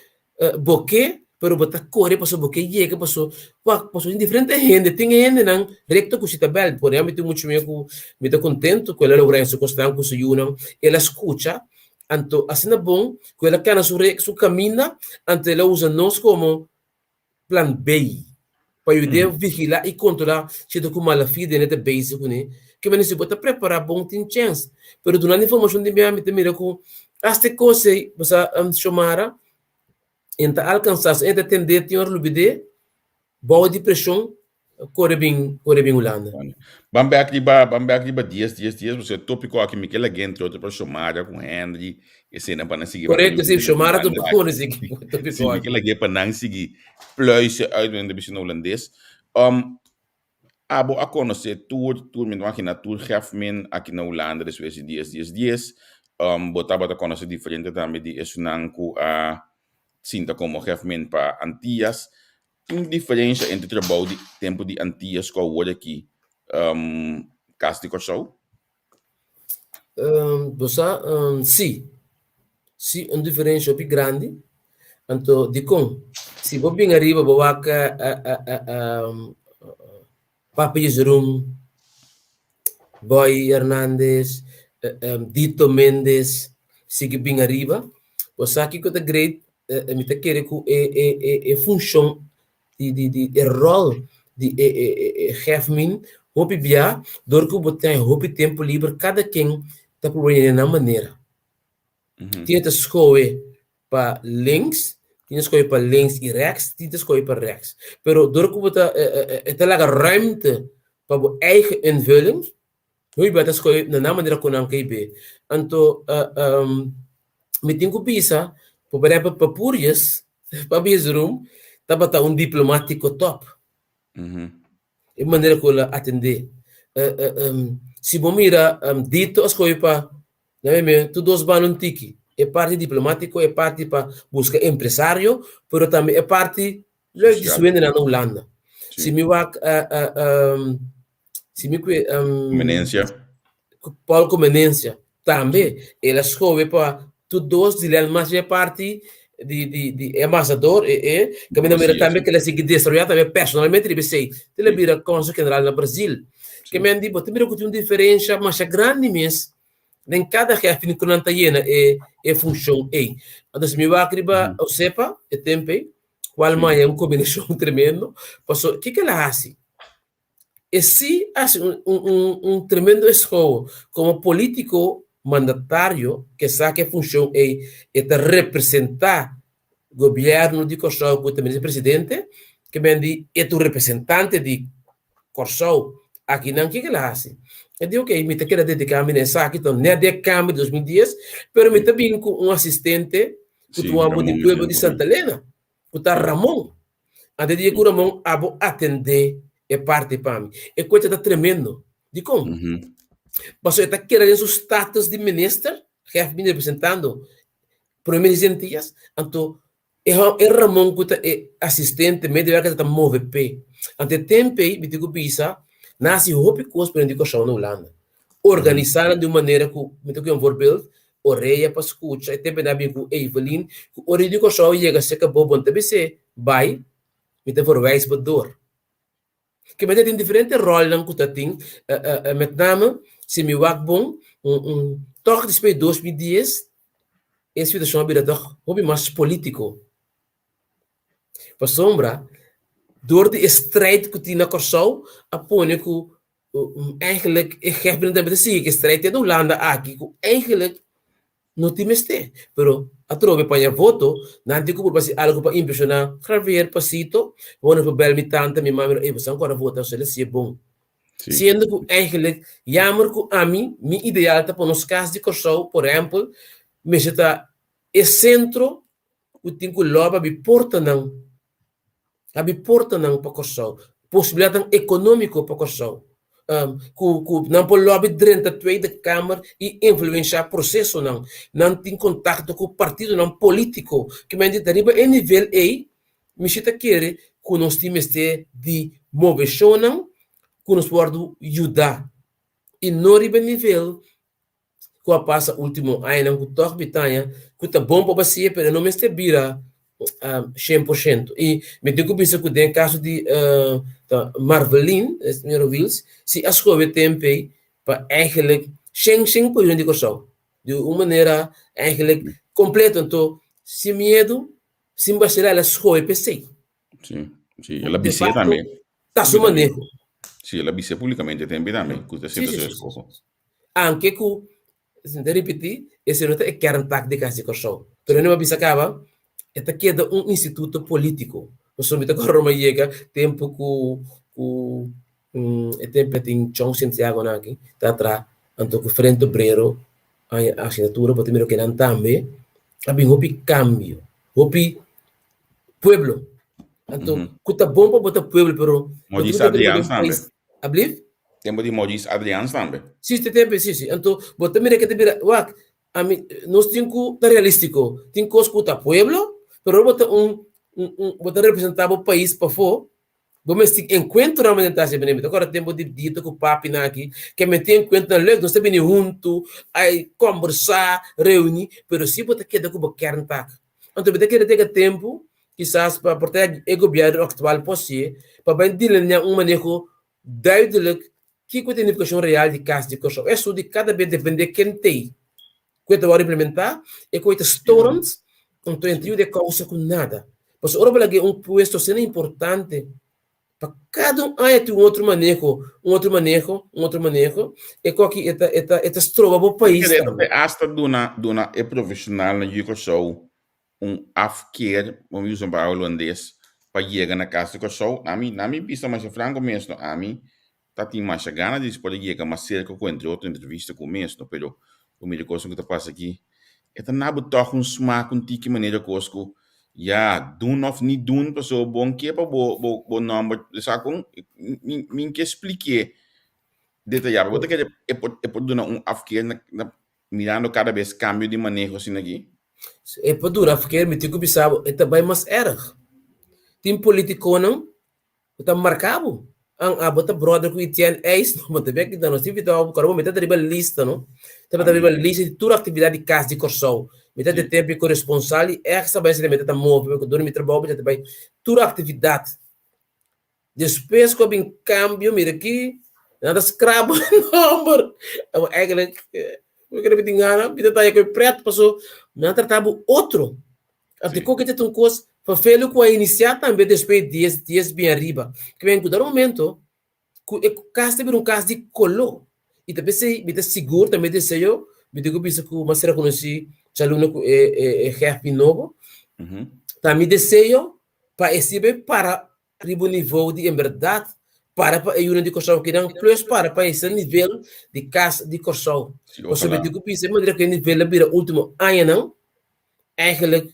C: bo ke, pero bo ta kore pasobra bo ke yega paso wak paso tin diferente hende, tin e hendenan rekto ku si ta bèl. Por ehèmpel mi tin muchu mia ku mi ta kontentu ku el a logra en su kosnan ku su yunan, el a skucha, anto asina bon ku el a kana su su kaminda, anto el a usa nos komo plan B pa yud'é vigilá i kontrolá si ta ku mala fide ne ta bezig kuné. Ke manera si bo ta prepará bon tin chèns. Pero dunando informashon di mi ta mira ku asta e kos ei bo sa Xiomara e no ta alkansá, e ta tendé tin ora lubid'é bou di preshon kore bin kore bin Hulanda.
B: Ban bek riba ban bek riba dies dies dies pasobra e topiko aki mi ke laga entre otro pa Xiomara ku Henry eseinan pa nan sigui
C: Correcto, sí, Xiomara ta pone sigui
B: topiko aki. Mi ke lag'é pa nan sigui pluizen uit men ta bisa na hulandes. Um, abo a konosé tur tur mi ta imagina tur hefmen aki na Hulanda despues di dies dies dies. Um, bo tabata konosé diferente tambe di esunnan ku a sinta komo hefmen pa Antias. Tin diferensha entre trabou di tempu di Antias ku awor aki Kas di Kòrsou?
C: Bo sa, sí. Sí, un diferensha hopi grandi. Anto, dikon? Si bo bin ariba bo wak Papi Jesurun, Boy Hernandez, Dito Mendez sigui bin ariba, bo sa kiko ta great? Mi ta kere ku e e e e funshon di di di e ròl di e e e e hefmin hopi bia dor ku bo ten hopi tempu liber kada ken ta prueba yende nan manera. Tin ta skohe pa links, tin ta skohe pa links i rèks, tin ta skohe pa rèks. Pero dor ku bo ta e ta laga ruimte pa bo eigen invulling, hopi bia ta skohe na nan manera ku nan ke be. Anto mi tin ku bisa, por ehèmpel Papurius, Papi Jesurun tabata un diplomátiko tòp. E manera ku el a atendé. Si bo mira Dito a skohe pa Na mi me tur dos banda un tiki, e parti diplomatico, e parti pa busca empresario, pero tambe e parti leuk di
B: Social.
C: su hendenan na Hulanda.
B: Sí.
C: Si mi wak si mi kue
B: Comenencia.
C: Paul Comenencia tambe el a skohe pa tur dos di lèn mas e parti di di di e ambasador e e kaminda mira
B: Brasil,
C: tambe
B: sí.
C: ke el a sigui desaroyá tambe personalmente riba esei, te el a
B: Sí.
C: bira konsul general na Brasil. Ke men di, bo ta mira ku tin un diferensha masha grandi mes den kada jefe ku nan ta yena e e funshon ei. Anto si mi wak riba Osepa e tempu ei, kual maya un kombinashon tremendo, paso kiko el a hasi? E si hasi un un un tremendo eshowo komo polítiko mandatario ke sa ku e funshon ei e ta representá gobièrnu di Kòrsou ku ta minister presidente, ke men di e ta un representante di Kòrsou akinan kiko el a hasi? E di ok mi ta keda dediká mi na esaki ta nèt di e kambio di 2010 pero mi ta bin ku un asistente ku ta un amo di pueblo di Santa Elena ku ta Ramon. Antes di ku Ramon abo atendé e parti pa mi. E kuecha ta tremendo. Dikon? Pasobra e ta keda den su status di minister, hèf bini representando Prome Minister Antillas, anto e e Ramon ku ta e asistente medewerker ta move p'e. Anto e tempu ei mi tin ku bisa nan hasi hopi kos pa di Kòrsou na Hulanda. Organisá nan di un manera ku mi ta ku un voorbeeld, orea pa skucha, e tempu ei nan a bin ku Evelyn, ku ora di Kòrsou yega serka bo, bo no ta bis'é bai, mi ta verwijs bo dor. Ke mester tin diferente rolnan ku ta tin, met name si mi wak bon, tòg despues di 2010 e situashon a bira tòg hopi mas polítiko. Pasobra dor di e strijd ku tin na Kòrsou a pone ku eigenlijk e jefnan tambe ta sigui ku e strijd te na Hulanda aki ku eigenlijk No tin mester, pero atrobe paña voto, nan tin ku purba hasi algu pa impreshoná Javier Pasito, bo no por bel mi tanta, mi mami, ey bo sa ku ora vota so el a si'e bon.
B: Sí.
C: Siendo ku eigenlijk jammer ku ami, mi ideal ta pa nos kas di Kòrsou, por ehèmpel, mester ta e sentro ku tin ku lòba bi portanan Habri portanan pa Kòrsou, posibilidatnan ekonómiko pa Kòrsou, ku ku nan por lòbi drenta Tweede Kamer i influenshá prosesonan. Nan tin kontakto ku partidonan polítiko. Ke men di ta riba e nivel ei mi si ta kere ku nos tin mester di moveshonnan ku nos wòrdu yuda i no riba e nivel ku a pasa último añanan ku tòg Britania ku ta bon pa basia pero e no mester bira 100%. I mi tin ku bisa ku den kaso di ta Marveline, señora Wiels, si a skohe tempu ei pa eigenlijk shen shen por di Kòrsou. Di un manera eigenlijk kompleto. Anto sin miedu, sin basilá el a skohe p'esei.
B: Sí, sí, el a bis'é tambe.
C: Ta su maneho.
B: Sí, el a bis'é públikamente tempu tambe ku ta siendo su eskoho.
C: Anke ku, mi ta ripití, esei no ta e kerntak di Kas di Kòrsou. Pero mi a bisa kaba, e ta keda un instituto polítiko. Pasobra mi ta kòrda mi a yega tempu ku ku e tempu a tin Chon Santiago nan aki ta traha, anto ku Frente Obrero haña asignatura, bo ta mira ku nan tambe a bin hopi kambio, hopi pueblo. Anto ku ta bon pa bo ta pueblo, pero bo ta
B: Maurice
C: mira ku
B: Adriaans tambe.
C: Ablief?
B: Tempo di Maurice Adriaans tambe.
C: Si, te tempo, si, si. Anto, bo ta mira ke ta bira, wak, ami, nos tin ku ta realístiko. Tin kos ku ta pueblo, pero bo ta un, un, un, bo ta representá bo pais pafó, bo mester tin enkuentronan bo ta hasi bini. Mi ta kòrda tempo di Dito ku papinan aki, ke mi tin enkuentronan leuk, nos ta bini huntu, ai kòmbersá, reuní, pero si bo ta keda ku bo kerntak. Anto mi ta kere teka tempu, kisas pa por ta e gobièrnu aktual por hasié, pa bai delineá un maneho duidelijk kiko ta e nifikashon real di Kas di Kòrsou. Esun di kada bes dependé ken t'ei ku e ta wòrdu implementá, e ku e ta storend, anto e no ta yuda e kousa ku nada. Pasobra ora bo laga un puesto asina importante pa kada un aña tin un otro maneho, un otro maneho, un otro maneho, e ku aki e ta e ta e ta stroba bo pais tambe.
B: Hasta duna duna e profeshonalnan di Kòrsou un afkeer, bo mi usa un palabra holandes, pa yega na Kas di Kòrsou. Ami, na mi bista masha franko mes no, ami ta tin masha gana di por a yega mas serka ku entre otro entrevista ku mes no, pero bo mira kosnan ku ta pasa aki, e ta na bo tòg un smak un tiki manera kos ku ya dun òf ni dun pasobra bo no ke pa bo bo bo nòmber sa kon mi mi ke splik'é detayá, bo ta kere e por e por duna un afkeer na na mirando kada bes kambio di maneho asina aki?
C: E por duna afkeer mi tin ku bisa bo e ta bai mas erg. Tin politikonan ku ta marka bo. An abo ta brother ku Etienne Eis no bo ta bek kita nos tin invitá bo kòrda bo mi ta riba lista no. Tabata riba lista di tur aktividat di Kas di Kòrsou. Mi ta di tempu koresponsal i èks ta bai esei mi ta ta move mi dor mi trabou mi ta bai tur aktividat. Despues ku a bin kambio mira ki. Nan ta skrap nòmber. Awor eigenlijk, mi kere tin gana, mi ta taya ku e pret paso mi a trata bo otro. Anto koke ta un kos vervelend ku a inisiá tambe despues dies dies bin ariba. Ke men ku dado momento ku e kas ta bira un kas di koló. I ta p'esei mi ta sigur ta mi deseo, mi tin ku bisa ku mas rekonosí djaluna ku e e hèfi nobo, ta mi deseo pa e sirbi para riba un nivou di en bèrdat para pa e yunan di Kòrsou kinan plus para pa e nivel di kas di Kòrsou. Pasobra mi tin ku bisa e manera ku e nivel a bira último añanan eigenlijk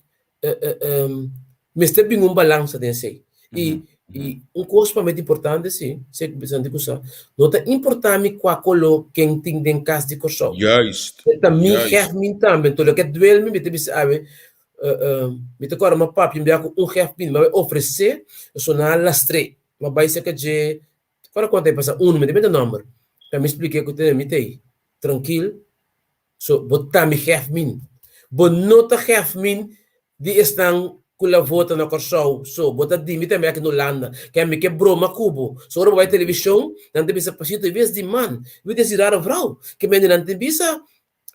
C: mester bin un balansa den esei. I i un kos pa mi ta importante si, si ku bisa ku sa, no ta importá mi kua koló ken tin den kas di Kòrsou.
B: Juist.
C: E ta mi hèf mi tambe. Enton loke duel mi, mi ta bisa awe, mi ta kòrda mi a papia un bia ku un hèf bini, mi a ofresé, so nan a lastr'é. Mi a bai serka dje, kòrda kuantu a pasa, unu, mi ta mete nòmber. Pa mi splik'é ku mi ta ei, trankil, So bo ta mi gef min. Bo no ta gef min di esnan ku la vota na Kòrsou so bo ta di mi tambe aki na Hulanda ke mi ke broma ku bo. So ora bo bai televishon nan ta bisa Pasito e wes di man wi desi raro vrou ke mende nan ta bisa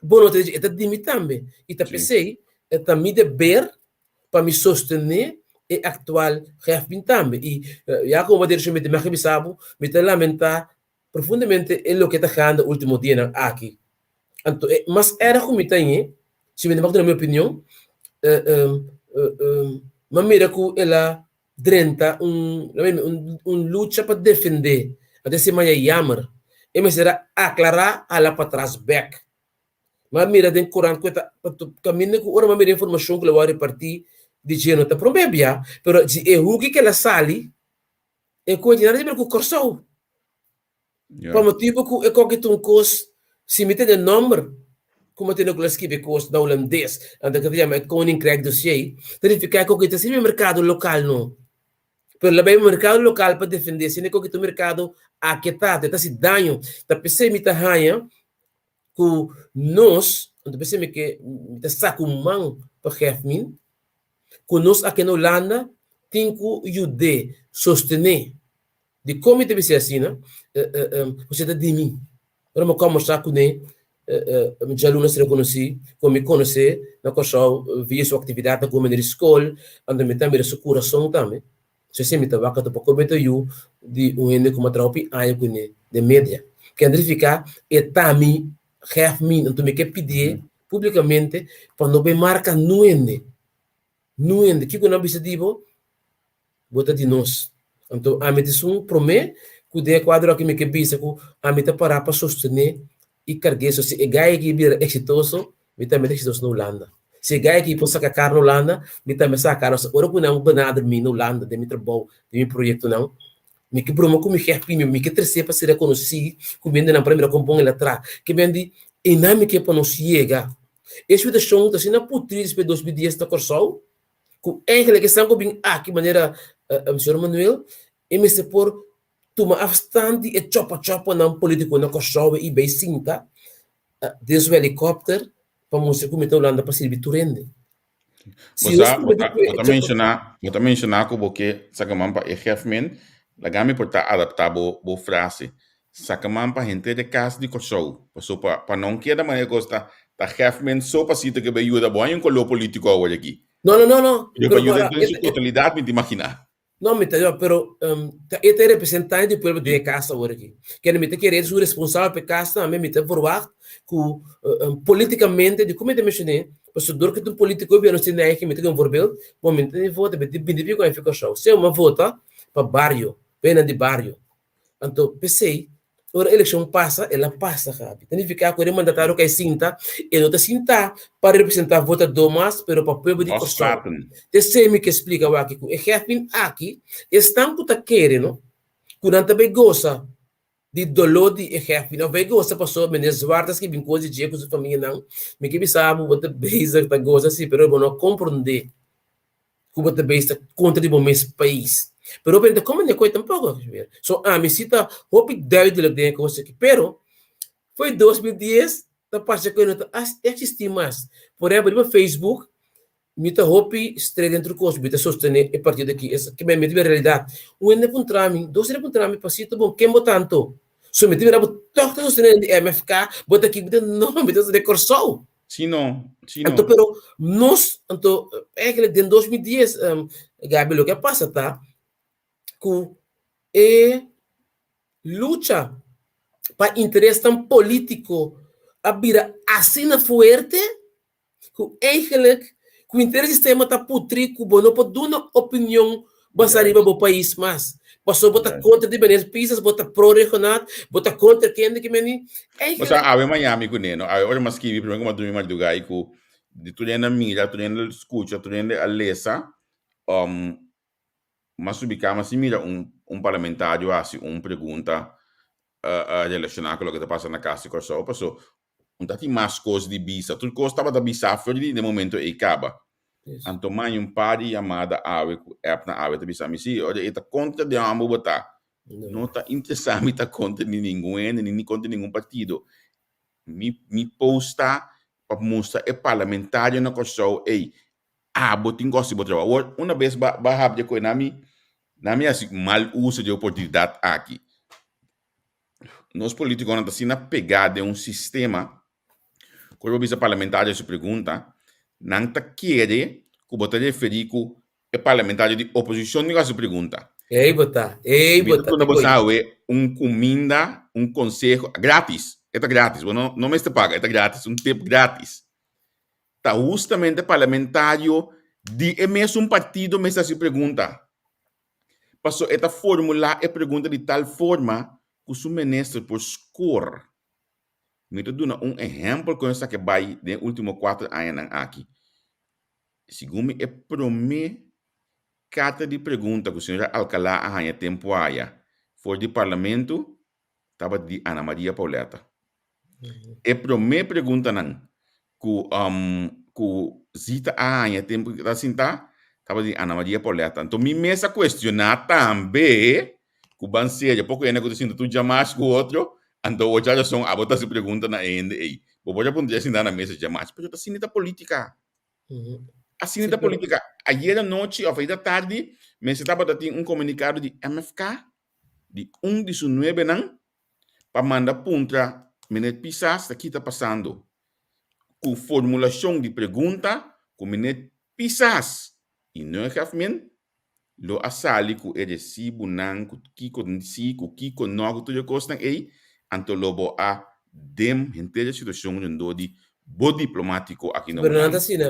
C: bo no ta di e ta di mi tambe i ta p'esei e ta mi deber pa mi sostené e aktual gef min tambe i ya komo bo direkshon mi ta mi a bisa bo mi ta lamentá Profundamente e loke ta ganda ultimo dianan aki. Anto e mas erg ku mi ta ñe, si mi ta mak duna mi opinion, m'a mira ku el a drenta un un lucha pa defendé, anto esei maya yamer. E mester a aklará hala patras bèk. M'a mira den korant ku e ta kaminda ku ora m'a mira informashon ku lo a repartí di dje no ta promé bia, pero di e huki ku el a sali, E koe tin nada di ber ku Kòrsou. Pa motibu ku e koki ta un kos, si mi tene nòmber ku mi tene ku la skibi e kos na hulandes, anto ke ta yama e Koninkrijk Dossier, ta nifiká e koki ta sirbi merkado lokal no. Pero la bai merkado lokal pa defendé, sino e koki ta un merkado aketá, e ta hasi daño. Ta p'esei mi ta haña ku nos, anto p'esei mi ke mi ta saka un man pa Gèfmin, ku nos aki na Hulanda tin ku yud'é sostené. Dikon mi ta bis'é asina? Pasobra ta di mi. Ora mi kòmbersá kuné, djaluna a ser rekonosí ku mi konosé na Kòrsou via su aktividatnan ku mi di skol, anto mi ta mira su kurason tambe. So esei mi ta wak anto poko mi ta yu di un hende ku mi a traha hopi aña kuné den media. Kende nifiká e ta mi gèf mi, anto mi ke pidié Públikamente pa no bay marka nuende, nuende. Kiko nan bisa di bo? Bo ta di nos. Anto ami ta esun promé ku den e kuadro aki mi ke bisa ku ami ta pará pa sostené i karg'é. So si e gai aki bira eksitoso, mi tambe ta eksitoso na Hulanda. Si e gai aki por saka kar na Hulanda, mi tambe saka kar. Ora ku nan benader mi na Hulanda den mi trabou, den mi proyektonan, mi ke broma ku mi hèf mi, mi ke tres'é pa ser rekonosí ku mi hendenan para mira kon bon el a traha. Ke men di, Einan mi ke pa nos yega. E situashon ta asina putrí despues 2010 na Kòrsou, ku eigenlijk esnan ku bin aki manera señor Manuel, e mester por tuma afstand di e chòpa chòpanan polítiko na Kòrsou i bai sinta den su helikòpter pa mustra ku mi ta Hulanda pa sirbi tur hende.
B: Bo sa, bo ta, bo ta menshoná, bo ta menshoná ku bo ke saka man pa e hefmen, laga mi por ta adaptá bo, bo frase. Saka man pa henter e kas di Kòrsou. Paso pa, pa non keda manera kos ta, ta hefmen so pasito ke bai yuda bo. Hay un koló polítiko awor aki.
C: No, no, no, no.
B: Pero pa yuda den su totalidat mi ta imaginá.
C: No, mi ta yo, pero ta e ta e representante di pueblo den e kas awor aki. Kende mi ta kere e su responsabel pa e kas tambe, mi ta verwacht ku politikamente, di ku mi ta menshoné, pasobra dor ku ta un politiko bia nos tin eigen, mi ta duna un voorbeeld, bo mi ta vota, mi tin binti piko aña fi Kòrsou, sea mi a vota pa bario, pa esnan di bario. Anto, p'esei, ora elekshon pasa, el a pasa, Gaby. Ta nifiká ku e mandatario ku a sinta, e no ta sintá pa representá votadó mas, pero pa pueblo di Kòrsou. Ta esei mi ke splika awaki, ku e hèfin aki, esnan ku ta kere, no, ku nan ta bai gosa di doló di e hèfin, òf bai gosa pasobra Meneer Zwart a skibi un kos di dje ku su famianan, mi ke bisa bo, bo ta bezig ta gosa si, pero bo no a komprondé. ku bo ta bay sta kontra di bo mes pais. Pero hopi no ta komprende koe tampoko. So ami si ta hopi duidelijk den e kos aki. Pero foi 2010 ta parse ku e no ta existi mas. Por ehempel riba Facebook mi ta hopi straight den tur kos, mi ta sostene e partido aki. Esaki mi ta realidat. Un hende a puntra mi, dos hende a puntra mi, Pasito bon ken bo ta anto? So mi ta mira bo tòg ta sostené di MFK, bo ta aki, bo ta no, mi ta sostené Kòrsou.
B: Sí no, sí no.
C: Anto pero nos, anto eigenlijk den 2010, Gaby, loke a pasa ta ku e lucha pa interesnan polítiko a bira asina fuerte ku eigenlijk ku henter sistema ta putri ku bo no por duna opinion basá riba bo pais mas. Pasobra bo ta kontra di meneer Pisas, bo ta pro regionaal, bo ta kontra kende ki meni.
B: Bo sa awe Miami kuné no, awe ora mi a skibi promé ku mi a drumi madrugá i ku di tur hende a mira, tur hende a skucha, tur hende a lesa, mi a subi kama sin mira un parlamentario hasi un pregunta relashoná ku loke ta pasa na kas di Kòrsou, paso un ta tin mas kos di bisa. Tur kos tabata bisá for di den momento ei kaba. Anto maña un par di yamada awe ku app na awe ta bisa mi, sí, ora e ta kontra den amo bo ta. No ta interesá mi ta kontra di ningun hende ni kontra ningun partido. Mi mi post ta pa mustra e parlamentario na Kòrsou, ey, abo tin ku hasi bo trabou. Awor, una bes ba ba hapia ku e nan mi nan mi hasi mal uso di e oportunidat aki. Nos politiconan ta asina pegá den un sistema ku ora bo bisa parlamentario su pregunta, nan ta kere ku bo ta referí ku e parlamentario di oposishon tin ku hasi pregunta.
C: Ei bo ta, ei
B: Mi
C: bo
B: ta
C: ta,
B: duna
C: te
B: bo
C: koe.
B: sawe un kuminda, un konseho gratis. E ta gratis, bo no no mester paga, e ta gratis, un tip gratis. Ta hustamente parlamentario di e mesun partido mester hasi pregunta. Paso e ta formulá e pregunta di tal forma ku su minister por skor. Mi ta duna un ehèmpel kon esaki a bai den e último kuater añanan aki. Segun mi e promé karta di pregunta ku señora Alcalá a haña tempu aya for di parlamento tabata di Ana Maria Pauletta. E promé preguntanan ku ku Zita a haña tempu ku ta sintá tabata di Ana Maria Pauletta. Anto mi mes a kuestioná tambe ku ban serio, poko hende ku ta sinta tur djamás ku otro, anto ocha rason abo ta hasi pregunta na e hende ei. Bo por a puntra e sintá na mesa djamás, pero ta asina ta polítika. Asina ta polítika. Ayer anochi òf ayer atardi mester tabata tin un komunikado di MFK di un di su nuebenan pa manda puntra Meneer Pisas ta ki ta pasando ku formulashon di pregunta ku Meneer Pisas i Neuhefmin lo a sali ku e resibunan ku kiko si ku kiko no ku tur e kosnan ei anto lo bo a dem henter e situashon rondó di bo diplomatiko aki na
C: Pero nan
B: Hulanda.
C: ta asina,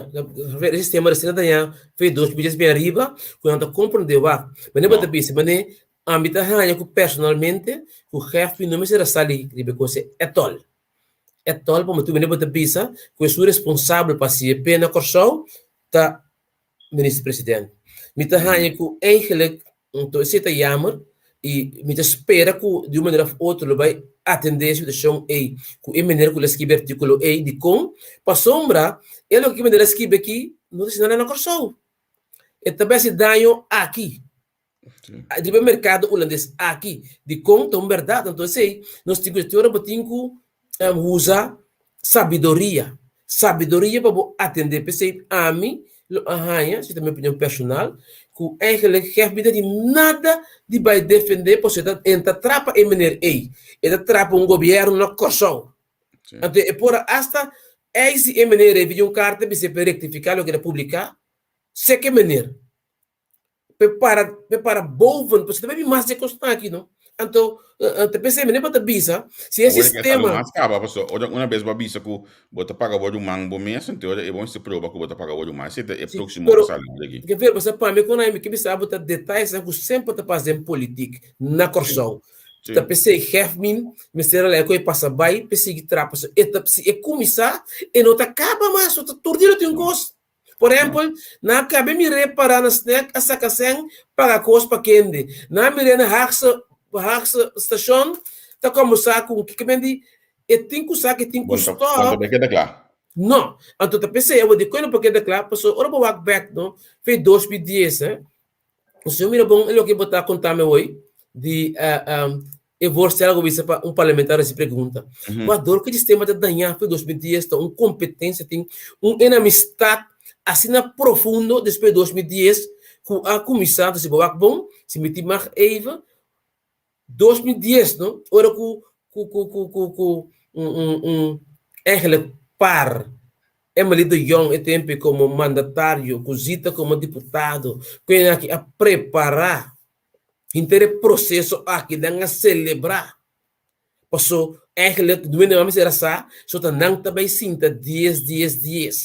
C: e sistema asina ta ya fe dos millas bien ariba ku nan ta komprende wak. Mane bo ta
B: No.
C: bisa, mane ami ta haña ku personalmente ku Heffi no mester a sali riba e kos etol. Etol pa motibu mane bo ta bisa ku esun responsabel pa hasi e na Kòrsou ta Minister President. Mi ta haña ku eigenlijk Anto esei ta yamer i mi ta spera ku di un manera òf otro lo bai atendé e situashon ei ku e manera ku el a skibi e artíkulo ei. Dikon? Pasobra e loke ku e manera a skibi aki no ta hasi nada na Kòrsou. E ta bai hasi daño aki, riba e merkado hulandes aki. Dikon? Ta un bèrdat. Anto esei nos tin ku ora bo tin ku usa sabiduria, sabiduria pa bo atendé. P'esei ami lo a haña, esei ta mi opinion personal, ku eigenlijk Gef mi ta di nada di bai defendé pasobra e ta trapa e meneer ei, e ta trapa un gobièrnu na Kòrsou. Anto e por a asta eis di e meneer ei via un karta bis'é pa e rektifiká loke el a publiká, seke meneer. Pe para pe para boven pasobra ta baby mas di e kosnan aki no anto ta p'esei mi no por ta bisa si e
B: Awor ke sa lo
C: sistema
B: mas kaba paso ora una bes bo a bisa ku bo ta paga bo ruman bo mes anto ora e bo mester proba ku bo ta paga bo ruman esei ta e
C: si
B: proksimo
C: pero
B: ku sali di aki.
C: ke ver pasobra pa mi kon ami ke bisa bo ta detayesnan ku semper ta pasa den politik na
B: Si
C: Kòrsou
B: si
C: ta p'esei Hefmin mester a laga ku e pasa bai pe sigui traha pasobra e ta si e kuminsá e no ta kaba mas ta tur dia lo tin un kos. Por ehempel, nan a kabe mir'é pará na snack a saka sèn paga kos pa kende. Nan a mir'é na Haagse Haagse station ta kòmbersá ku un kiko di e tin ku sa ku e tin ku
B: Bon ta bon
C: stòp.
B: ta bai keda kla.
C: No. Anto ta p'esei awor dikon e no por keda kla? Pasobra ora bo wak bèk no, fe 2010 eh, Si bo mira bon e loke bo ta konta mi hoy di e voorstel ku bisa pa un parlamentario hasi pregunta. Wak dor ku e sistema ta dañá for 2010 ta un kompetensia tin un enemistad asina profundo despues di 2010 ku a kuminsá si bo wak bon si mi tin mag even 2010 no ora ku. ku ku ku ku ku un un un eigenlijk par Emily de Jong e tempo komo mandatario ku Zita komo diputado ku e aki a prepará henter e proseso aki nan a selebrá paso eigenlijk duende nan mester a sa so ta nan ta bai sinta dies dies dies.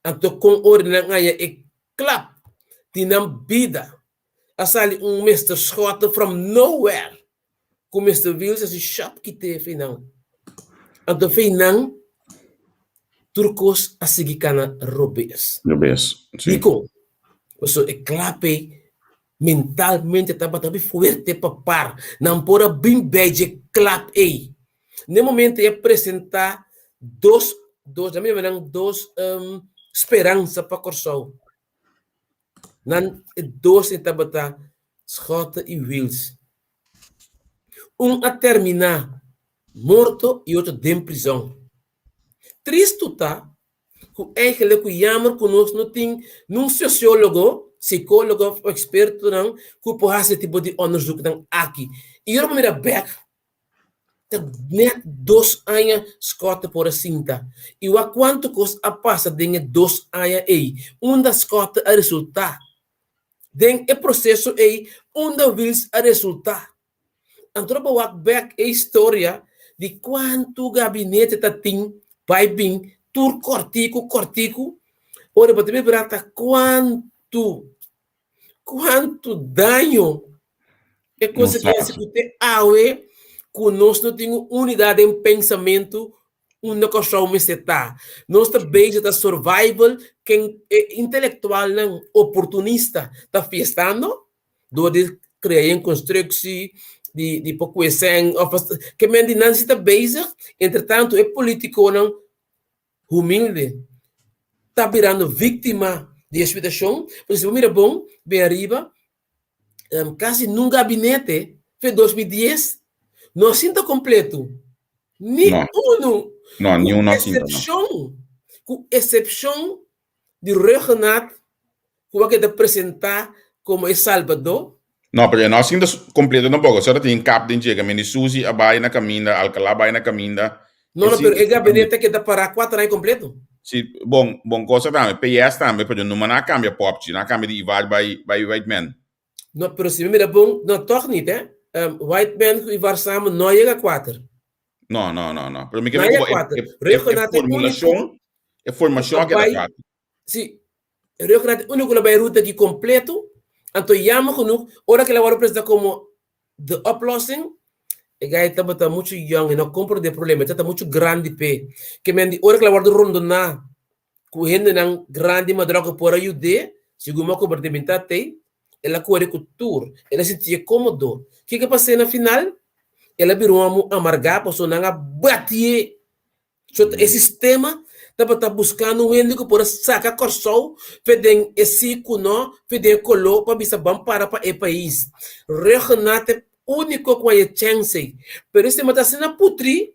C: Anto kon ora nan haña e klap di nan bida a sali un Mister Schotte from nowhere ku Mister Wiels a si shop kite fei nan. Anto fei nan tur kos a sigui kana robes.
B: Robes, si.
C: Dikon? Pasobra e klap ei mentalmente tabata hopi fuerte pa par. Nan por a bin bij dje klap ei. N'e momento ei a presentá dos, dos, nan mi yama nan dos speransa pa Kòrsou. Nan e dos ei tabata Schotte i Wiels. Un a terminá morto i otro den prizòn. Tristu ta ku eigenlijk ku jammer ku nos no tin nun sosiólogo, sikólogo òf ekspertonan ku por hasi e tipo di onderzoeknan aki. I ora bo mira bèk, ta nèt dos aña Schotte por a sinta. I wak kuantu kos a pasa den e dos aña ei, unda Schotte a resultá. Den e proseso ei, unda Wiels a resultá. Anto bo wak bek e historia di kuantu gabinete ta tin bai bin tur kòrtiku kòrtiku, ora bo ta mira ta kuantu kuantu daño e kos aki hasi ku te awe ku nos no tin un unidat den pensamentu unda Kòrsou mester ta. Nos ta bezig ta survival ken e intelektualnan oportunista ta fiestando dor di krea un konstruksi di di por kue sèn òf ke men di nan si ta bezig entretantu e politikonan humilde ta birando víktima di e situashon pasobra si bo mira bon bin ariba kasi nun gabinete fe 2010 no a sinta kompleto ni unu
B: ku
C: esepshon ku esepshon di Rhuggenaath ku a keda presentá komo e salbadó.
B: No, pero e no a sinta kompleto tampoco. Solo tin kap den dje. Kaminda Susi a bai na kaminda, Alcalá a bai na kaminda.
C: No, no, pero e gabinete a keda pará kuater aña kompleto.
B: Si, bon, bon cosa tambe. PS tambe, pero numa nan a kambia popchi. Nan a kambia di Ivar bai, bai Whiteman.
C: No, pero si mi mira bon, no, tòg nit, eh. Whiteman ku Ivar samen no a yega kuater.
B: No, no, no, no. Pero mi ke mira ku e, e, e formulashon, e formashon a keda kuater.
C: Si, Rhuggenaath e úniko lo bai ruta aki kompleto, anto jammer genoeg, ora ku el a wòrdu presentá komo de oplossing, e gai tabata muchu yòn, e no komprondé e problema, e tabata muchu grandi p'e. Ke men di ora ku el a wòrdu rondoná ku hendenan grandi madurá ku por a yud'é, segun mi a komprendé mi tat'ei, el a kore ku tur, el a sintié kómodo. Kiko a pas'é na final? El a bira un homo amargá pasobra nan a batié. So e sistema tabata buskando un hende ku por a saka Kòrsou fe den e si ku no, fe den e koló pa bisa ban para pa e pais. Rhuggenaath e úniko ku a e chèns ei. Pero e sistema ta asina putrí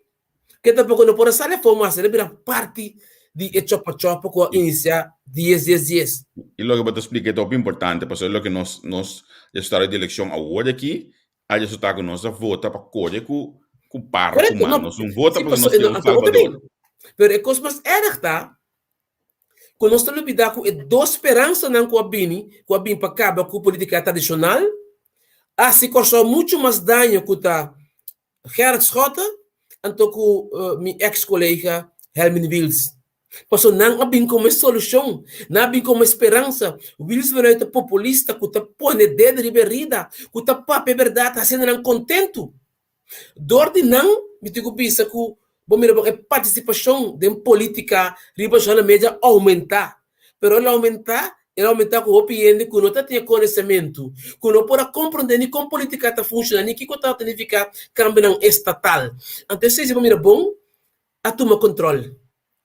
C: ke tampoko no por a sali afó mas, el a bira parti di e chòpa chòpa ku a inisiá dies dies dies.
B: I loke bo ta splika e ta hopi importante pasobra loke nos nos resultado di elekshon awor aki A resultá ku nos a vota pa kore ku ku par ku
C: Korekto,
B: man.
C: no,
B: Nos un vota
C: sí,
B: pasobra
C: paso
B: nos
C: e
B: ke
C: no
B: un
C: anto otro
B: Salvador.
C: bin. Pero e kos mas erg ta ku nos ta lubidá ku e dos speransanan ku a bini, ku a bin pa kaba ku politika tradishonal, a hasi Kòrsou muchu mas daño ku ta Gerrit Schotte anto ku mi eks kolega Helmin Wiels. Pasobra nan a bin komo e solushon, nan a bin komo e speransa. Wiels Benoit ta populista ku ta pone dedo riba e herida, ku ta papia e bèrdat hasiendo nan kontentu. Dor di nan mi tin ku bisa ku bo mira bo e partisipashon den politika riba sociale media a oumentá. Pero el a oumentá, el a oumentá ku hopi hende ku no ta tin e konosementu, ku no por a komprondé ni kon politika ta funshoná ni kiko ta signifiká kambionan estatal. Anto esei si bo mira bon a tuma kontrol,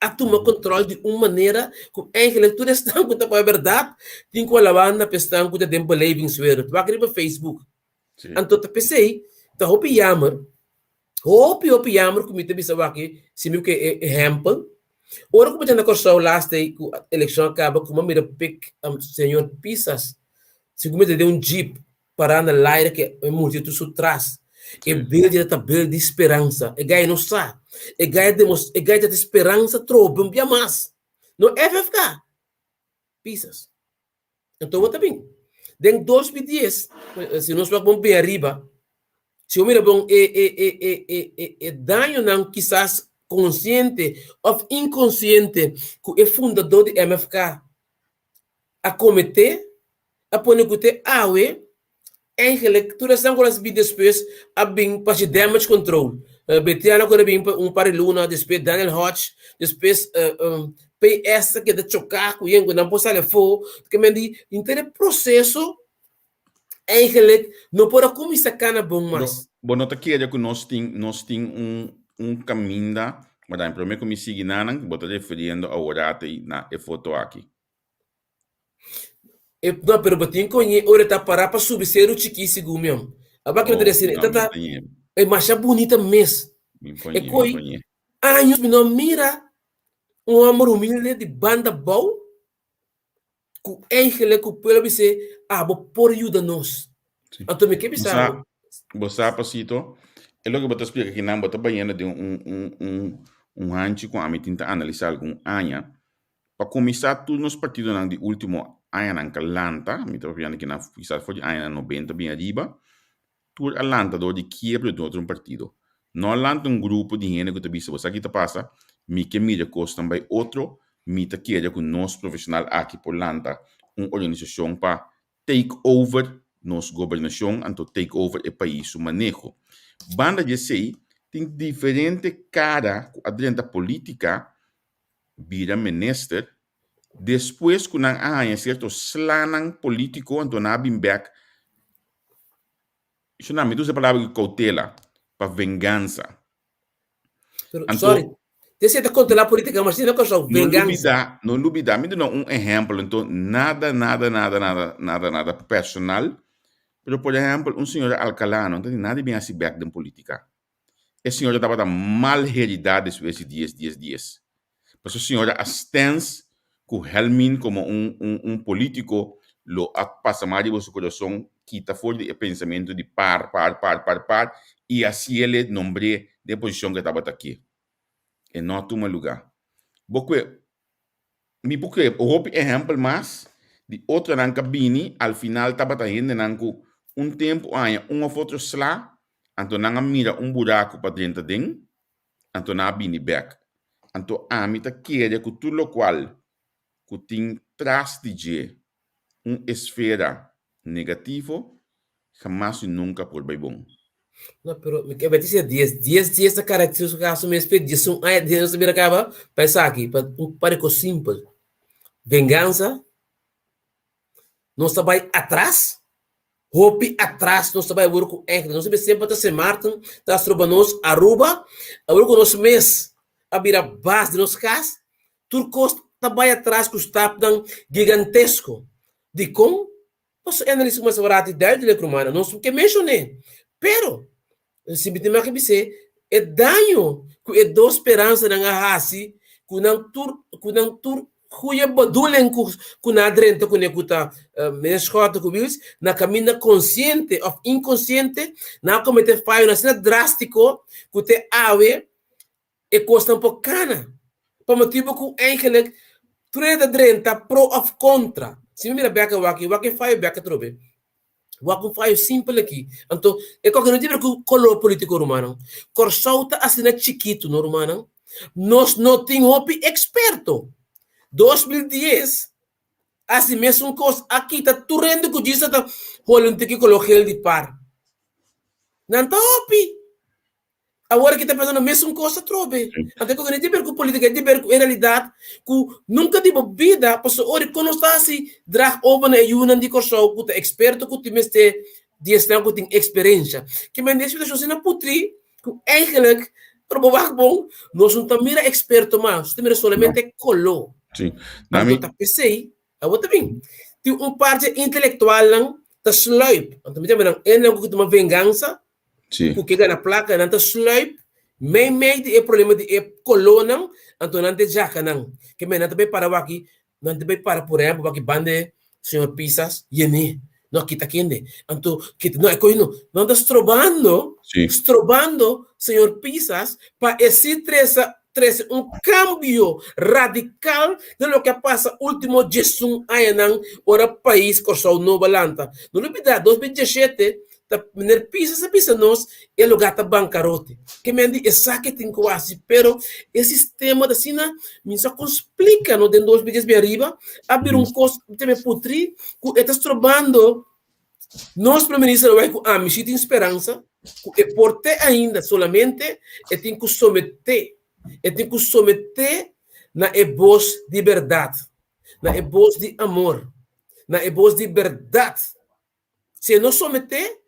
C: a tuma kontrol di un manera ku eigenlijk tur esnan ku ta papia bèrdat tin ku alabanda pa esnan ku ta den belevingswereld. Wak riba Facebook. Anto ta p'esei ta hopi yamer, hopi hopi yamer ku mi ta bisa wak si mi ke e ehèmpel, ora ku mi ta na Kòrsou last day ku elekshon a kaba ku mi a mira pik señor Pisas, segun mi ta den un jeep pará na laira ku e multitud su tras. E beeld ta beeld di speransa. E gai no sa. E gai demos, e gai ta speransa trobe un bia mas. No FFK. Pisas. Anto bo ta bin. Den 2010, si nos wak bon bin ariba, si bo mira bon e e e e e e e dañonan kisas konsiente òf inkonsiente ku e fundadó di MFK a kometé, a pone ku te awe Eigenlijk, tur esnan ku a bin despues a bin pa hasi damage control. Betiana ku a bin pa un par di luna, despues Daniel Hodge, despues PS ta keda choká ku yen ku nan por sali afó. Ke men di henter e proseso eigenlijk no por a kuminsá kana bon mas.
B: Bo no ta kere ku nos tin nos tin un un kaminda, madam, promé ku mi sigui nanan, bo ta refiriendo aworata na e foto aki.
C: E, no, pero bo tin koñe ora e ta pará pa subi seru chikí segun mi om. Aba ke mi ta
B: Oh,
C: desi, e
B: no,
C: ta
B: mi
C: ta
B: koñe.
C: e masha bunita mes.
B: Mi
C: E
B: koñe, mi
C: koi
B: koñe.
C: años mi no a mira un hòmber humilde di banda bou ku eigenlijk ku pueblo a bis'é abo por yuda nos.
B: Sí.
C: Anto mi ke
B: Bo
C: bisa
B: sa,
C: bo,
B: bo sa, Pasito, e loke bo ta splika akinan, bo ta bayendo den un, un, un, un hanchi ku ami tin ta analisá algun aña. Pa kuminsá tur nos partidonan di último añanan ka lanta, mi ta papiando kinan kisas for di añanan nobenta bin ariba, tur a lanta dor di kiebra di otro un partido. No a lanta un grupo di hende ku ta bisa bo sa ki ta pasa, mi ke mira kosnan bai otro, mi ta kere ku nos profeshonal aki por lanta un organisashon pa take over nos gobernashon anto take over e pais su maneho. Banda di esei tin diferente kara ku a drenta polítika bira minister, despues ku nan a haña sierto slanan polítiko anto nan a bin bèk, shona mi ta usa e palabra aki koutela, pa vengansa.
C: Pero,
B: Anto,
C: sorry, te si ta kontrolá polítika, mas si no Kòrsou,
B: no
C: vengansa.
B: lubidá, no lubidá, mi duna un ehèmpel, anto nada, nada, nada, nada, nada, nada personal, pero por ehèmpel un señora Alcalá no ta tin nada di bin hasi bèk den polítika. E señora tabata mal heridá despues di dies dies dies. Pasobra e señora a stens ku Helmin komo un un un polítiko lo a pasa mas riba su kurason kita for di e pensamentu di par par par par par i hasiele nombr'é den e posishon ku e tabata ke. E no a tuma lugá. Bo kue Mi por kere hopi ehèmpel mas di otronan ka bini, al final tabata hendenan ku un tempu a haña un òf otro sla, anto nan a mira un buraku pa drenta den, anto nan a bini bèk. Anto ami ta kere ku tur lokual ku tin tras di dje un esfera negativo, hamas y nunca por bay bon.
C: No, pero mi ke beti sia dies, dies dies ta karakteristico kaso mes pe 11 aña dies nos ta bira kaba pa esaki, pa un par di kos simpel. Vengansa, nos ta bai atras, hopi atras nos ta bai awor ku eigenlijk nos semper ta Sint Maarten ta stroba nos Aruba, awor ku nos mes a bira bas di nos kas, tur kos ta bai atras ku stapnan gigantesko. Dikon? Pasobra e analista kuminsá wrati duidelijk, rumannan, nos ke menshoné. Pero, si mi tin mag bis'é, e daño ku e dos speransanan a hasi ku nan tur ku nan tur goeie bedoeling ku ku nan a drenta kuné ku ta meneer Schotte ku Wiels, na kaminda konsiente òf inkonsiente, nan a kometé fayonan asina drástiko ku te awe E kosnan por kana pa motibu ku eigenlijk tur hende ta drenta pro òf kontra. Si mi mira bèk awor aki, wak e fayo bèk atrobe. Wak un fayo simpel aki. Anto, e koke no tin ber ku kolor polítiko, rumannan. Kòrsou ta asina chikitu, no, rumannan? Nos no tin hopi eksperto. 2010, hasi mesun kos, a kita tur hende ku djis ta holi un tiki kolor gel di par. Nan ta hopi. Awor aki ta pasando mesun kos atrobe. Anto ku no tin ber ku politika, tin ber ku e realidat ku nunka di bo bida, pasobra ora ku nos ta hasi drag over na e yunan di Kòrsou ku ta eksperto ku tin mester di esnan ku tin eksperensha. Ke men den situashon asina putri ku eigenlijk ora bo wak bon nos no ta mira eksperto mas, nos ta mira solamente koló. Anto ta p'esei Awor ta bin, tin un parti intelektualnan ta sluip. Anto mi ta mira nan, esnan ku tuma vengansa, ku ke gana plaka, nan ta sluip mei mei di e problema di e kolónan, anto nan ta djaka nan. Ke men nan ta bai para waki, nan ta bai para por ehèmpel waki banda e señor Pisas yené. No, kita kende. Anto, kita, no, e koe no. Nan ta strobando,
B: Sí.
C: strobando señor Pisas pa e si tresa, trese un kambio radikal den loke a pasa último 11 añanan ora pais Kòrsou nobo a lanta. No lubidá, 2017 ta meneer Pisas a bisa nos e lugá ta bankarote. Ke men di esaki tin ku hasi, pero e sistema ta asina, mi no sa kon splika no den 2010 bin ariba a bira un kos te me putri ku e ta strobando nos primer minister awor ku ami si tin speransa ku e por te ainda solamente e tin ku someté e tin ku someté na e bos di bèrdat, na e bos di amor, na e bos di bèrdat. Si e no someté,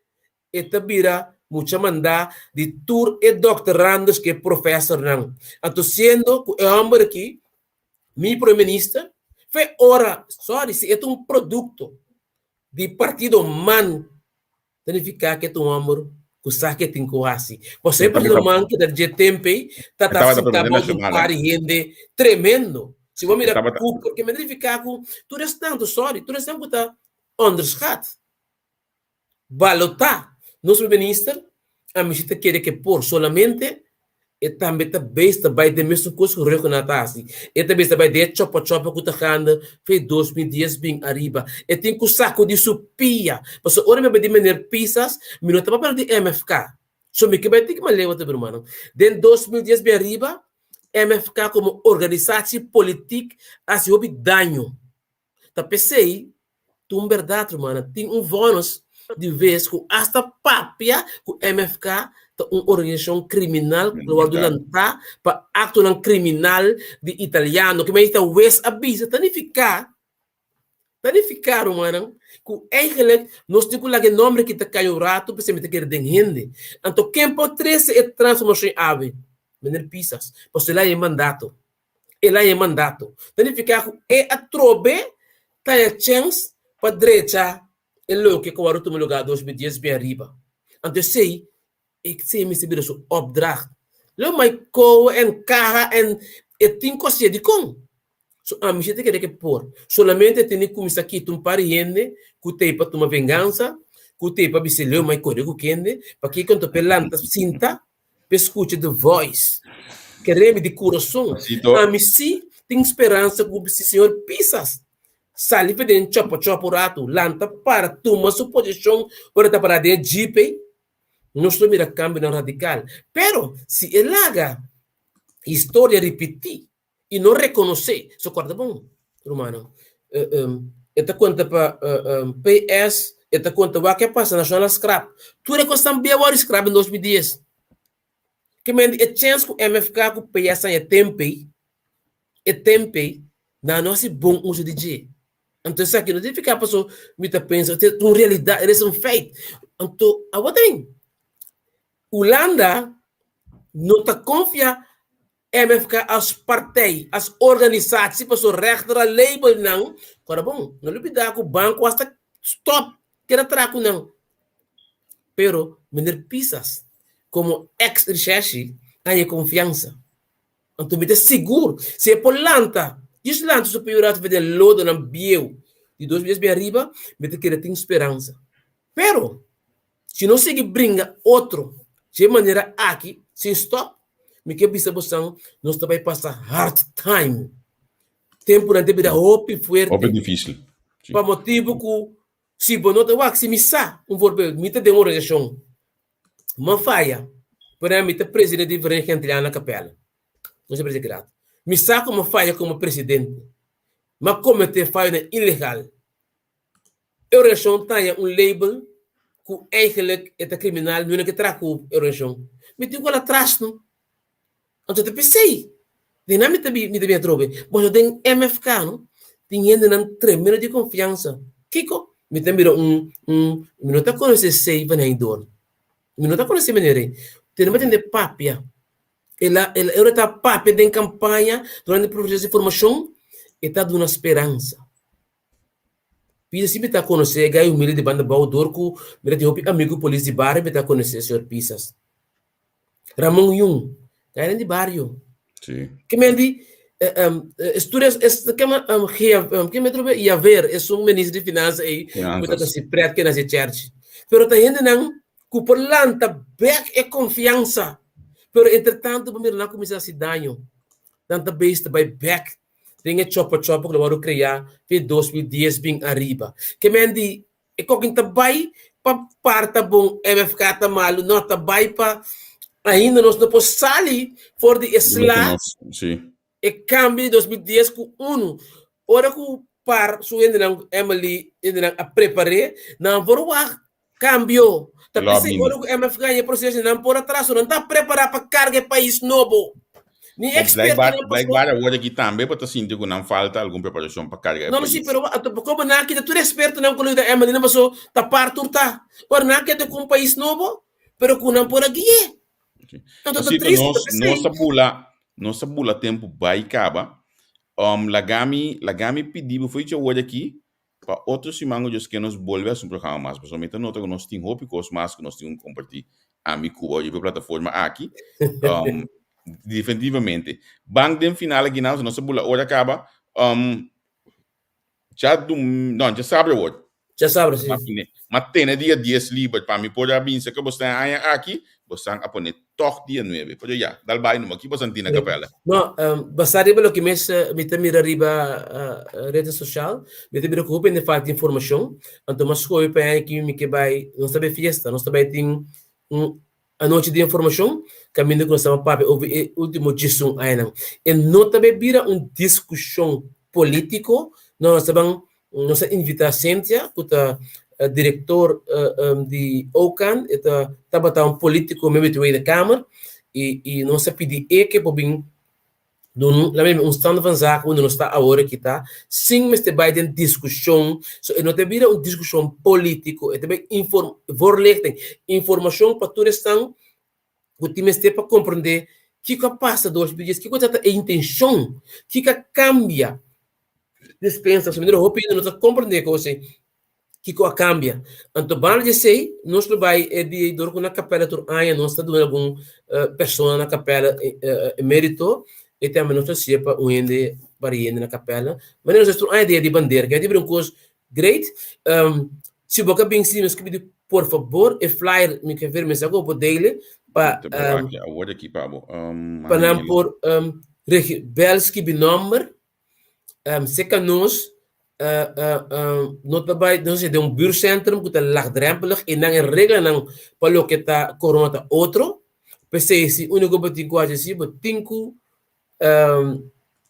C: e ta bira mucha mandá di tur e doctorandos ku e profesornan. Anto siendo ku e hòmber aki, mi prome minister, fe ora, sorry, si e ta un produkto di partido man, ta nifiká ku e ta un hòmber ku sa ke tin ku hasi. Pasobra e partido man ku ta dje tempu ei ta ta sintá bou di un par di hende tremendo. Si bo mira Cooper, ke men ta nifiká ku tur esnan, sorry, tur esnan ku ta onderschat, balotá nos primer minister, ami si ta kere ke por solamente e tambe ta beis ta bai den mesun kos ku Rhuggenaath ta hasi. E ta beis ta bai den e chopa chopa ku ta ganda fe 2010 bin ariba. E tin ku sakudi su pia. Pasobra ora mi a bai di meneer Pisas, mi no ta papia di MFK. So mi ke bai tiki mas leu tambe rumannan. Den 2010 bin ariba, MFK komo organisatie politiek a hasi hopi daño. Ta p'esei, ta un bèrdat, rumannan, tin un vònis di ves ku asta papia ku MFK ta un organisashon kriminal ku lo wòrdu lantá pa aktonan kriminal di italiano. Ke mei ta wes a bisa ta nifiká, ta nifiká, rumannan, ku eigentlik nos tin ku laga e nòmber aki ta kai un ratu p'esei mi ta kere den hende. Anto ken por trese e transformashon awe? Meneer Pisas, pasobra el a haña e mandato. El a haña e mandato. Ta nifiká ku e atrobe ta haña chèns pa drecha e loke ku wòrdu tuma lugá 2010 bin ariba. Anto esei, esei mester bira su opdracht. Lo mai koe en kaha en e tin ku hasié. Dikon? So ami si ta kere ke por. Solamente e tene kuminsá kita un par di hende ku t'ei pa tuma vengansa, ku t'ei pa bis'é leu mai kore ku kende, pakiko anto p'e lanta sinta p'e skucha the voice. Keremi di kurason. Ami si tin speransa ku si Señor Pisas sali for den chopo chopo ratu, lanta para tuma su posishon ora e ta para den e jeep ei, nos lo mira kambionan radikal. Pero si e laga historia ripití i no rekonosé, so kòrda bon, rumannan, e ta konta pa PS, e ta konta wak ke pasa Nacional a skrap. Tur e kosnan bia wòrdu skrap den 2010. Ke men di e chèns ku MFK ku PS haña tempu ei, e tempu ei, nan no hasi bon uso di dje. Anto esaki no significa paso mi ta pensa, ta un realidat, es un feit. Anto awor ta bin, Hulanda no ta konfia MFK as partij, as organisatie paso rechter a label nan, kora bon, no lubida ku banko hasta stop keda traha ku nan. Pero meneer Pisas komo ex recherche a haña konfiansa. Anto mi ta sigur si e por lanta, djis lanta su piorato for den lodonan bieu di 2010 bin ariba, mi ta kere tin speransa. Pero Si nos sigui bringa otro dje manera aki sin stop, mi ke bisa bosan nos ta bai pasa hard time. Tempunan ta bira hopi fuerte.
B: Hopi dificil.
C: Si. Pa motibu ku si bo no ta wak, si mi sa, un voorbeeld, mi ta den un organisashon, mi faya, pero mi ta presidente di Vereniging Antilliana Capella. No se presidente grato. Mi sa ku mi faya komo presidente. Mi a komete fayonan ilegal. E organisashon ta haña un label ku eigenlijk e ta kriminal, mi no ke traha ku e organisashon. Mi tin ku hala tras no. Anto ta p'esei, den nan mi ta mi ta bin atrobe. Boso den MFK no, tin hendenan tremendo di konfiansa. Kiko? Mi ta mira un un mi no ta konosé Sei van Heydoorn. Mi no ta konosé meneer ei. Tene bo tende papia. El a el ora e ta papia den kampaña durante proseso di formashon, e ta duna speransa. Pisas si mi ta konosé e gai humilde di banda bou dor ku mi ta tin hopi amigu polis di bario mi ta konosé señor Pisas. Ramon Yung, gainan di bario.
B: Sí.
C: Ke men di Estudios es kema ke metro be Javier es un minister di finansa ei ku ta
B: Finanzas.
C: si pret ke na si church. Pero ta hendenan ku por lanta bek e konfiansa. Pero entretanto bo mira nan kuminsá hasi daño. Nan ta beis ta bai bek den e chopo chopo ku lo wòrdu kreá fin 2010 bin ariba. Ke men di e kokin ta bai pa par ta bon MFK ta malu no ta bai pa ainda nos no por sali for di e
B: Di loke
C: sla
B: nos, sí.
C: e kambio di 2010 ku unu ora ku par su hendenan Emily hendenan a prepar'é nan por wak kambio ta
B: Lo a
C: p'esei
B: bini.
C: ora ku MFK haña e proseso nan por atraso nan ta prepará pa karga e pais nobo ni
B: Bon, blijkbaar,
C: ekspertonan pasobra
B: blijkbaar awor aki tambe bo ta sinti ku nan falta algun preparashon pa karga e
C: No, no, sí,
B: pais.
C: pero wa- to- como nan kita tur expertonan ku lo yuda Emily, nan paso tapar tur ta. Ora nan keda ku un pais nobo, pero ku nan por a gui'é.
B: Sí.
C: Anto ta
B: Pasito,
C: triste, ta
B: nos,
C: p'esei.
B: nos a bula, nos a bula tempu bai kaba. Lagami, lagami pidi bo for awor aki pa otro siman ku Dios ke nos bolbe hasi un programa mas. Pasobra mi ta nota ku nos tin hopi kos mas ku nos tin ku kompartí ami ku bo riba e plataforma aki. Definitivamente. Ban den final aki nan, nos a bula ora kaba. Djadum, no, djasabra awor.
C: Djasabra, si.
B: Ma tene, ma tene dia dies liber pa mi por a binse ke bo stan aña aki, bo stan a pone tog dia nuebe. Pero ya, dal bai numa, ki bo san tin na kapela?
C: No, basá riba loke mes mi ta mira riba redes sosial, mi ta mira ku hopi hende falta informashon, anto mi a skohe pa e aña aki mi ke bai, nos ta bai fiesta, nos ta bai tin un anochi di informashon kaminda ku nos ta papia over e último diesun añanan. E no ta bai bira un diskushon polítiko, no, nos ta ban, nos a invitá Cynthia ku ta direktor di OCAN, e ta tabata un polítiko miembro di Tweede Kamer i i nos a pidi e ke por bin Dun la meme un stand van zaken unda nos ta awor aki ta sin mester bai den diskushon, so e no ta bira un diskushon politiko, e ta bai inform voorlichting, informashon pa tur esnan ku tin mester pa komprende kiko a pasa 2010, kiko ta e intenshon, kiko a kambia despensa, so manera hopi hende no ta komprende e kos ei. Kiko a kambia? Anto banda di esei, nos lo bai e di dor ku na kapela tur aña nos ta duna algun persona na kapela e merito, e tambe nos ta hasié pa un hende pariente na kapela. Manera nos tur aña dia di bandera, ke a bira un kos great. Si bo ka bin si nos ke pidi por fabor e flyer mi ke ver mester ku bo por dele pa
B: Te bo aki awor aki pa bo.
C: pa nan por bel skibi nomber. Seka nos no ta bai nos den un buurtcentrum ku ta laagdrempelig i nan e reglanan pa loke ta corona ta otro. P'esei si úniko bo tin ku hasi si bo tin ku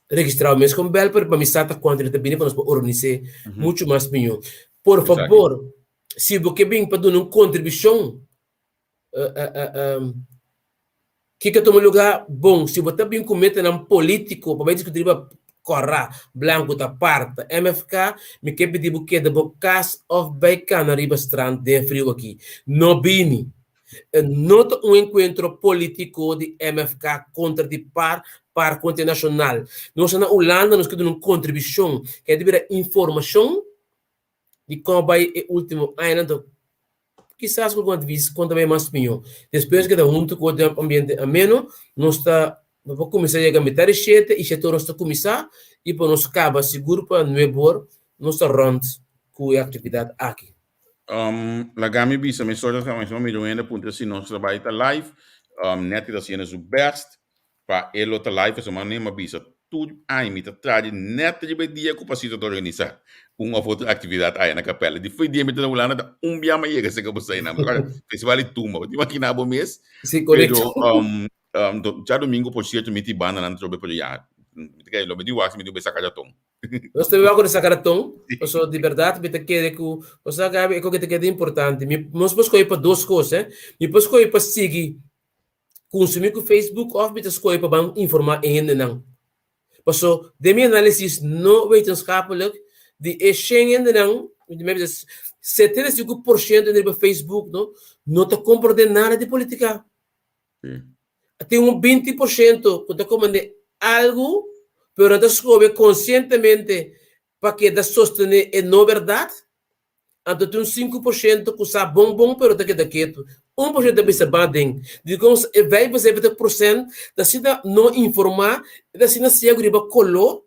C: registrá bo mes kon bel pero pa mi sa ta kuantu ta bini pa nos por organis'é muchu mas mihó. Por fabor si bo ke bin pa duna un kontribushon Kiko tuma lugá? Bon, si bo ta bin ku metanan polítiko pa bai diskutí riba kòrá, blanku ta parta, MFK, mi ke pidi bo keda bo kas òf bai kana riba strand den friu aki. No bini. E no ta un enkuentro polítiko di MFK kontra di par, par kontra Nashonal. Nos ta na Ulanda, nos ke duna un kontribushon, ke ta bira informashon di kon bai e último añanan ta kisas ku algun advis kon ta bai mas mihó. Despues keda huntu ku otro ambiente ameno, nos ta nos por kuminsá yega mitad di shete i shete or nos ta kuminsá i pa nos kaba sigur pa nuebe or nos ta rònt ku e aktividat aki.
B: Laga mi bisa mesora mi mira un hende puntra si nos ta bai ta live. Netty ta hasiendo su best Pa e lo ta live pasobra mane m'a bisa tur aña mi ta traha di net riba e dia ku Pasito ta organisa un of otro aktividat aya na kapèla. Di foi dia mi ta na Hulanda ta un bia m'a yega serka bo eseinan. Pasobra festival di tumba bo ta imaginá bo mes.
C: Sí, korekto.
B: Pero djadumingu por sierto mi tin bandanan trobe pero ya mi ta kere lo mi tin wak si mi tin ku bai saka raton.
C: Nos ta biba ku saka raton pasobra di bèrdat mi ta kere ku bo sa Gaby e koke ta keda importante. Mi nos por skohe pa dos kos eh. Mi por skohe pa sigui Kunsumí ku Facebook òf mi ta skohe pa ban informá e hendenan? Paso den mi análisis no wetenschapelijk di e shen hendenan, mi ta bisa 75% hende riba Facebook no, no ta komprondé nada di politika. Tin un 20% ku ta komprondé algu pero nan ta skohe konsientemente pa keda sostené e no bèrdat. Anto tin un 5% ku sa bon bon pero ta keda ketu. 1% ta bisa ba den. Dikon e 75% ta asina no informá, e ta asina siegu riba koló,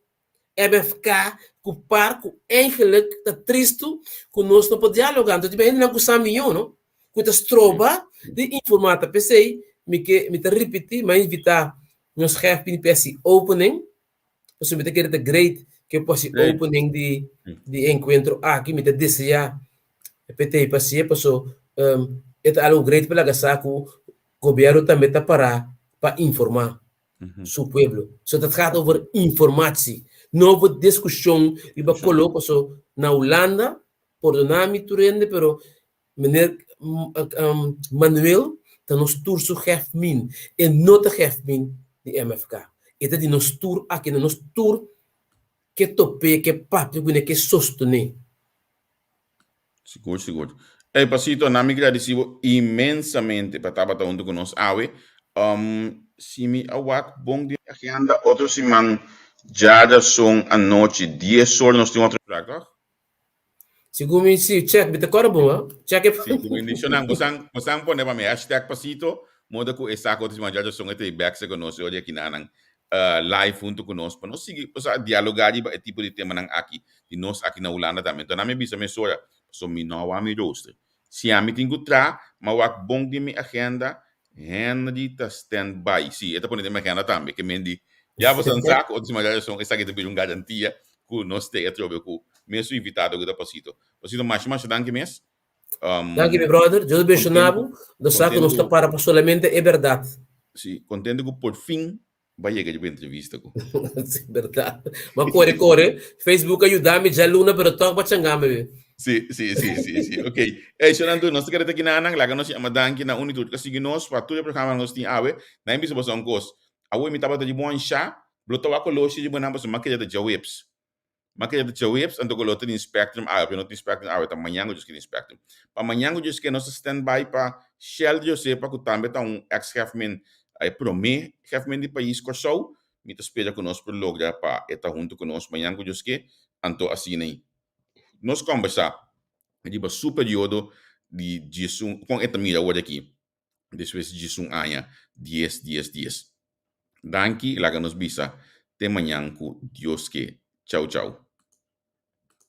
C: MFK ku par ku eigenlijk ta tristu ku nos no por dialogá. Anto tin hendenan ku sa mihó no, ku ta stroba di informá. Ta p'esei mi ke mi ta ripití, mi a invitá nos chef bini pa e hasi opening, pasobra mi ta kere ta great ku e por hasi opening di di e enkuentro aki. Mi ta deseá e p'e pa hasié paso e ta algu great pa laga sa ku gobièrnu tambe ta pará pa informá. su pueblo. So dat gaat over informatie, no over discusion riba color paso na Hulanda, pordona mi tur hende pero meneer Manuel ta nos tur su gef-min, e no ta gef-min di MFK. E ta di nos tur aki, na nos tur ke top'é, ke papia kuné, ke sostené.
B: Sigur, sigur. Ey, Pasito, na mi gradisi bo inmensamente pa tabata huntu ku nos awe. Um, si mi a wak bon den agenda, otro siman djadason anochi, dies or, nos tin otro afspraak, toch?
C: Sigur mi, si, check, mi ta kòrda bon, ha? Check e.
B: Si, ku bendishonnan. Bo san, bo san pone pa mi hashtag Pasito, moda ku e sa ku otro siman djadason e ta e bèk se ku nos e ora di akinanan. live hunto ku nos pa nos sigui osea dialoga riba e tipo di temanan aki di nos aki na Hulanda tambe. Enton ami a bisa mesora pasobra mi no a wak mi rooster. Si ami tin ku traha mi a wak bon den mi agenda Henry ta stand by. Si e ta pone den mi agenda tambe ke men di ya bo san sa ku otro siman dja son esaki ta bira un garantia ku nos te atrobe ku mesun invitado ku ta Pasito. Pasito masha masha danki mes.
C: Danki mi brother, Dios bendiciona bo. Nos sa ku nos ta para pa solamente e berdad.
B: Si, contento ku por fin ba yega di bo entrevista ku.
C: Si, berdad. Ma kore kore, Facebook a yuda mi djaluna pero tok ba changa mi be.
B: Si, si, si, si, si. Ok. Ey, shownan tur, nos ta kere ta kinanan, laga nos yama danki na un i tur ku a sigui nos pa tur e programa nos tin awe. Nan bisa boso un kos, awe mi tabata di bon sha, blo ta wak koloshi di bo nan pasobra mi a keda ta djaweps. Ma keda ta djaweps anto ku lo ta tin Spectrum awe, pero no tin Spectrum awe, ta mañan ku djos ke tin Spectrum. Pa mañan ku djos ke nos ta stand by pa Shell Josepa ku tambe ta un ex hefman, e prome hefman di pais Kòrsou, mi ta spera ku nos por logra pa e ta huntu ku nos mañan ku djos ke, anto asina nos kòmbersá riba su periodo di djesun, kon e ta mira awor aki despues di djesun aña dies dies dies. Danki laga nos bisa te mañan ku Dios ke. Chau chau.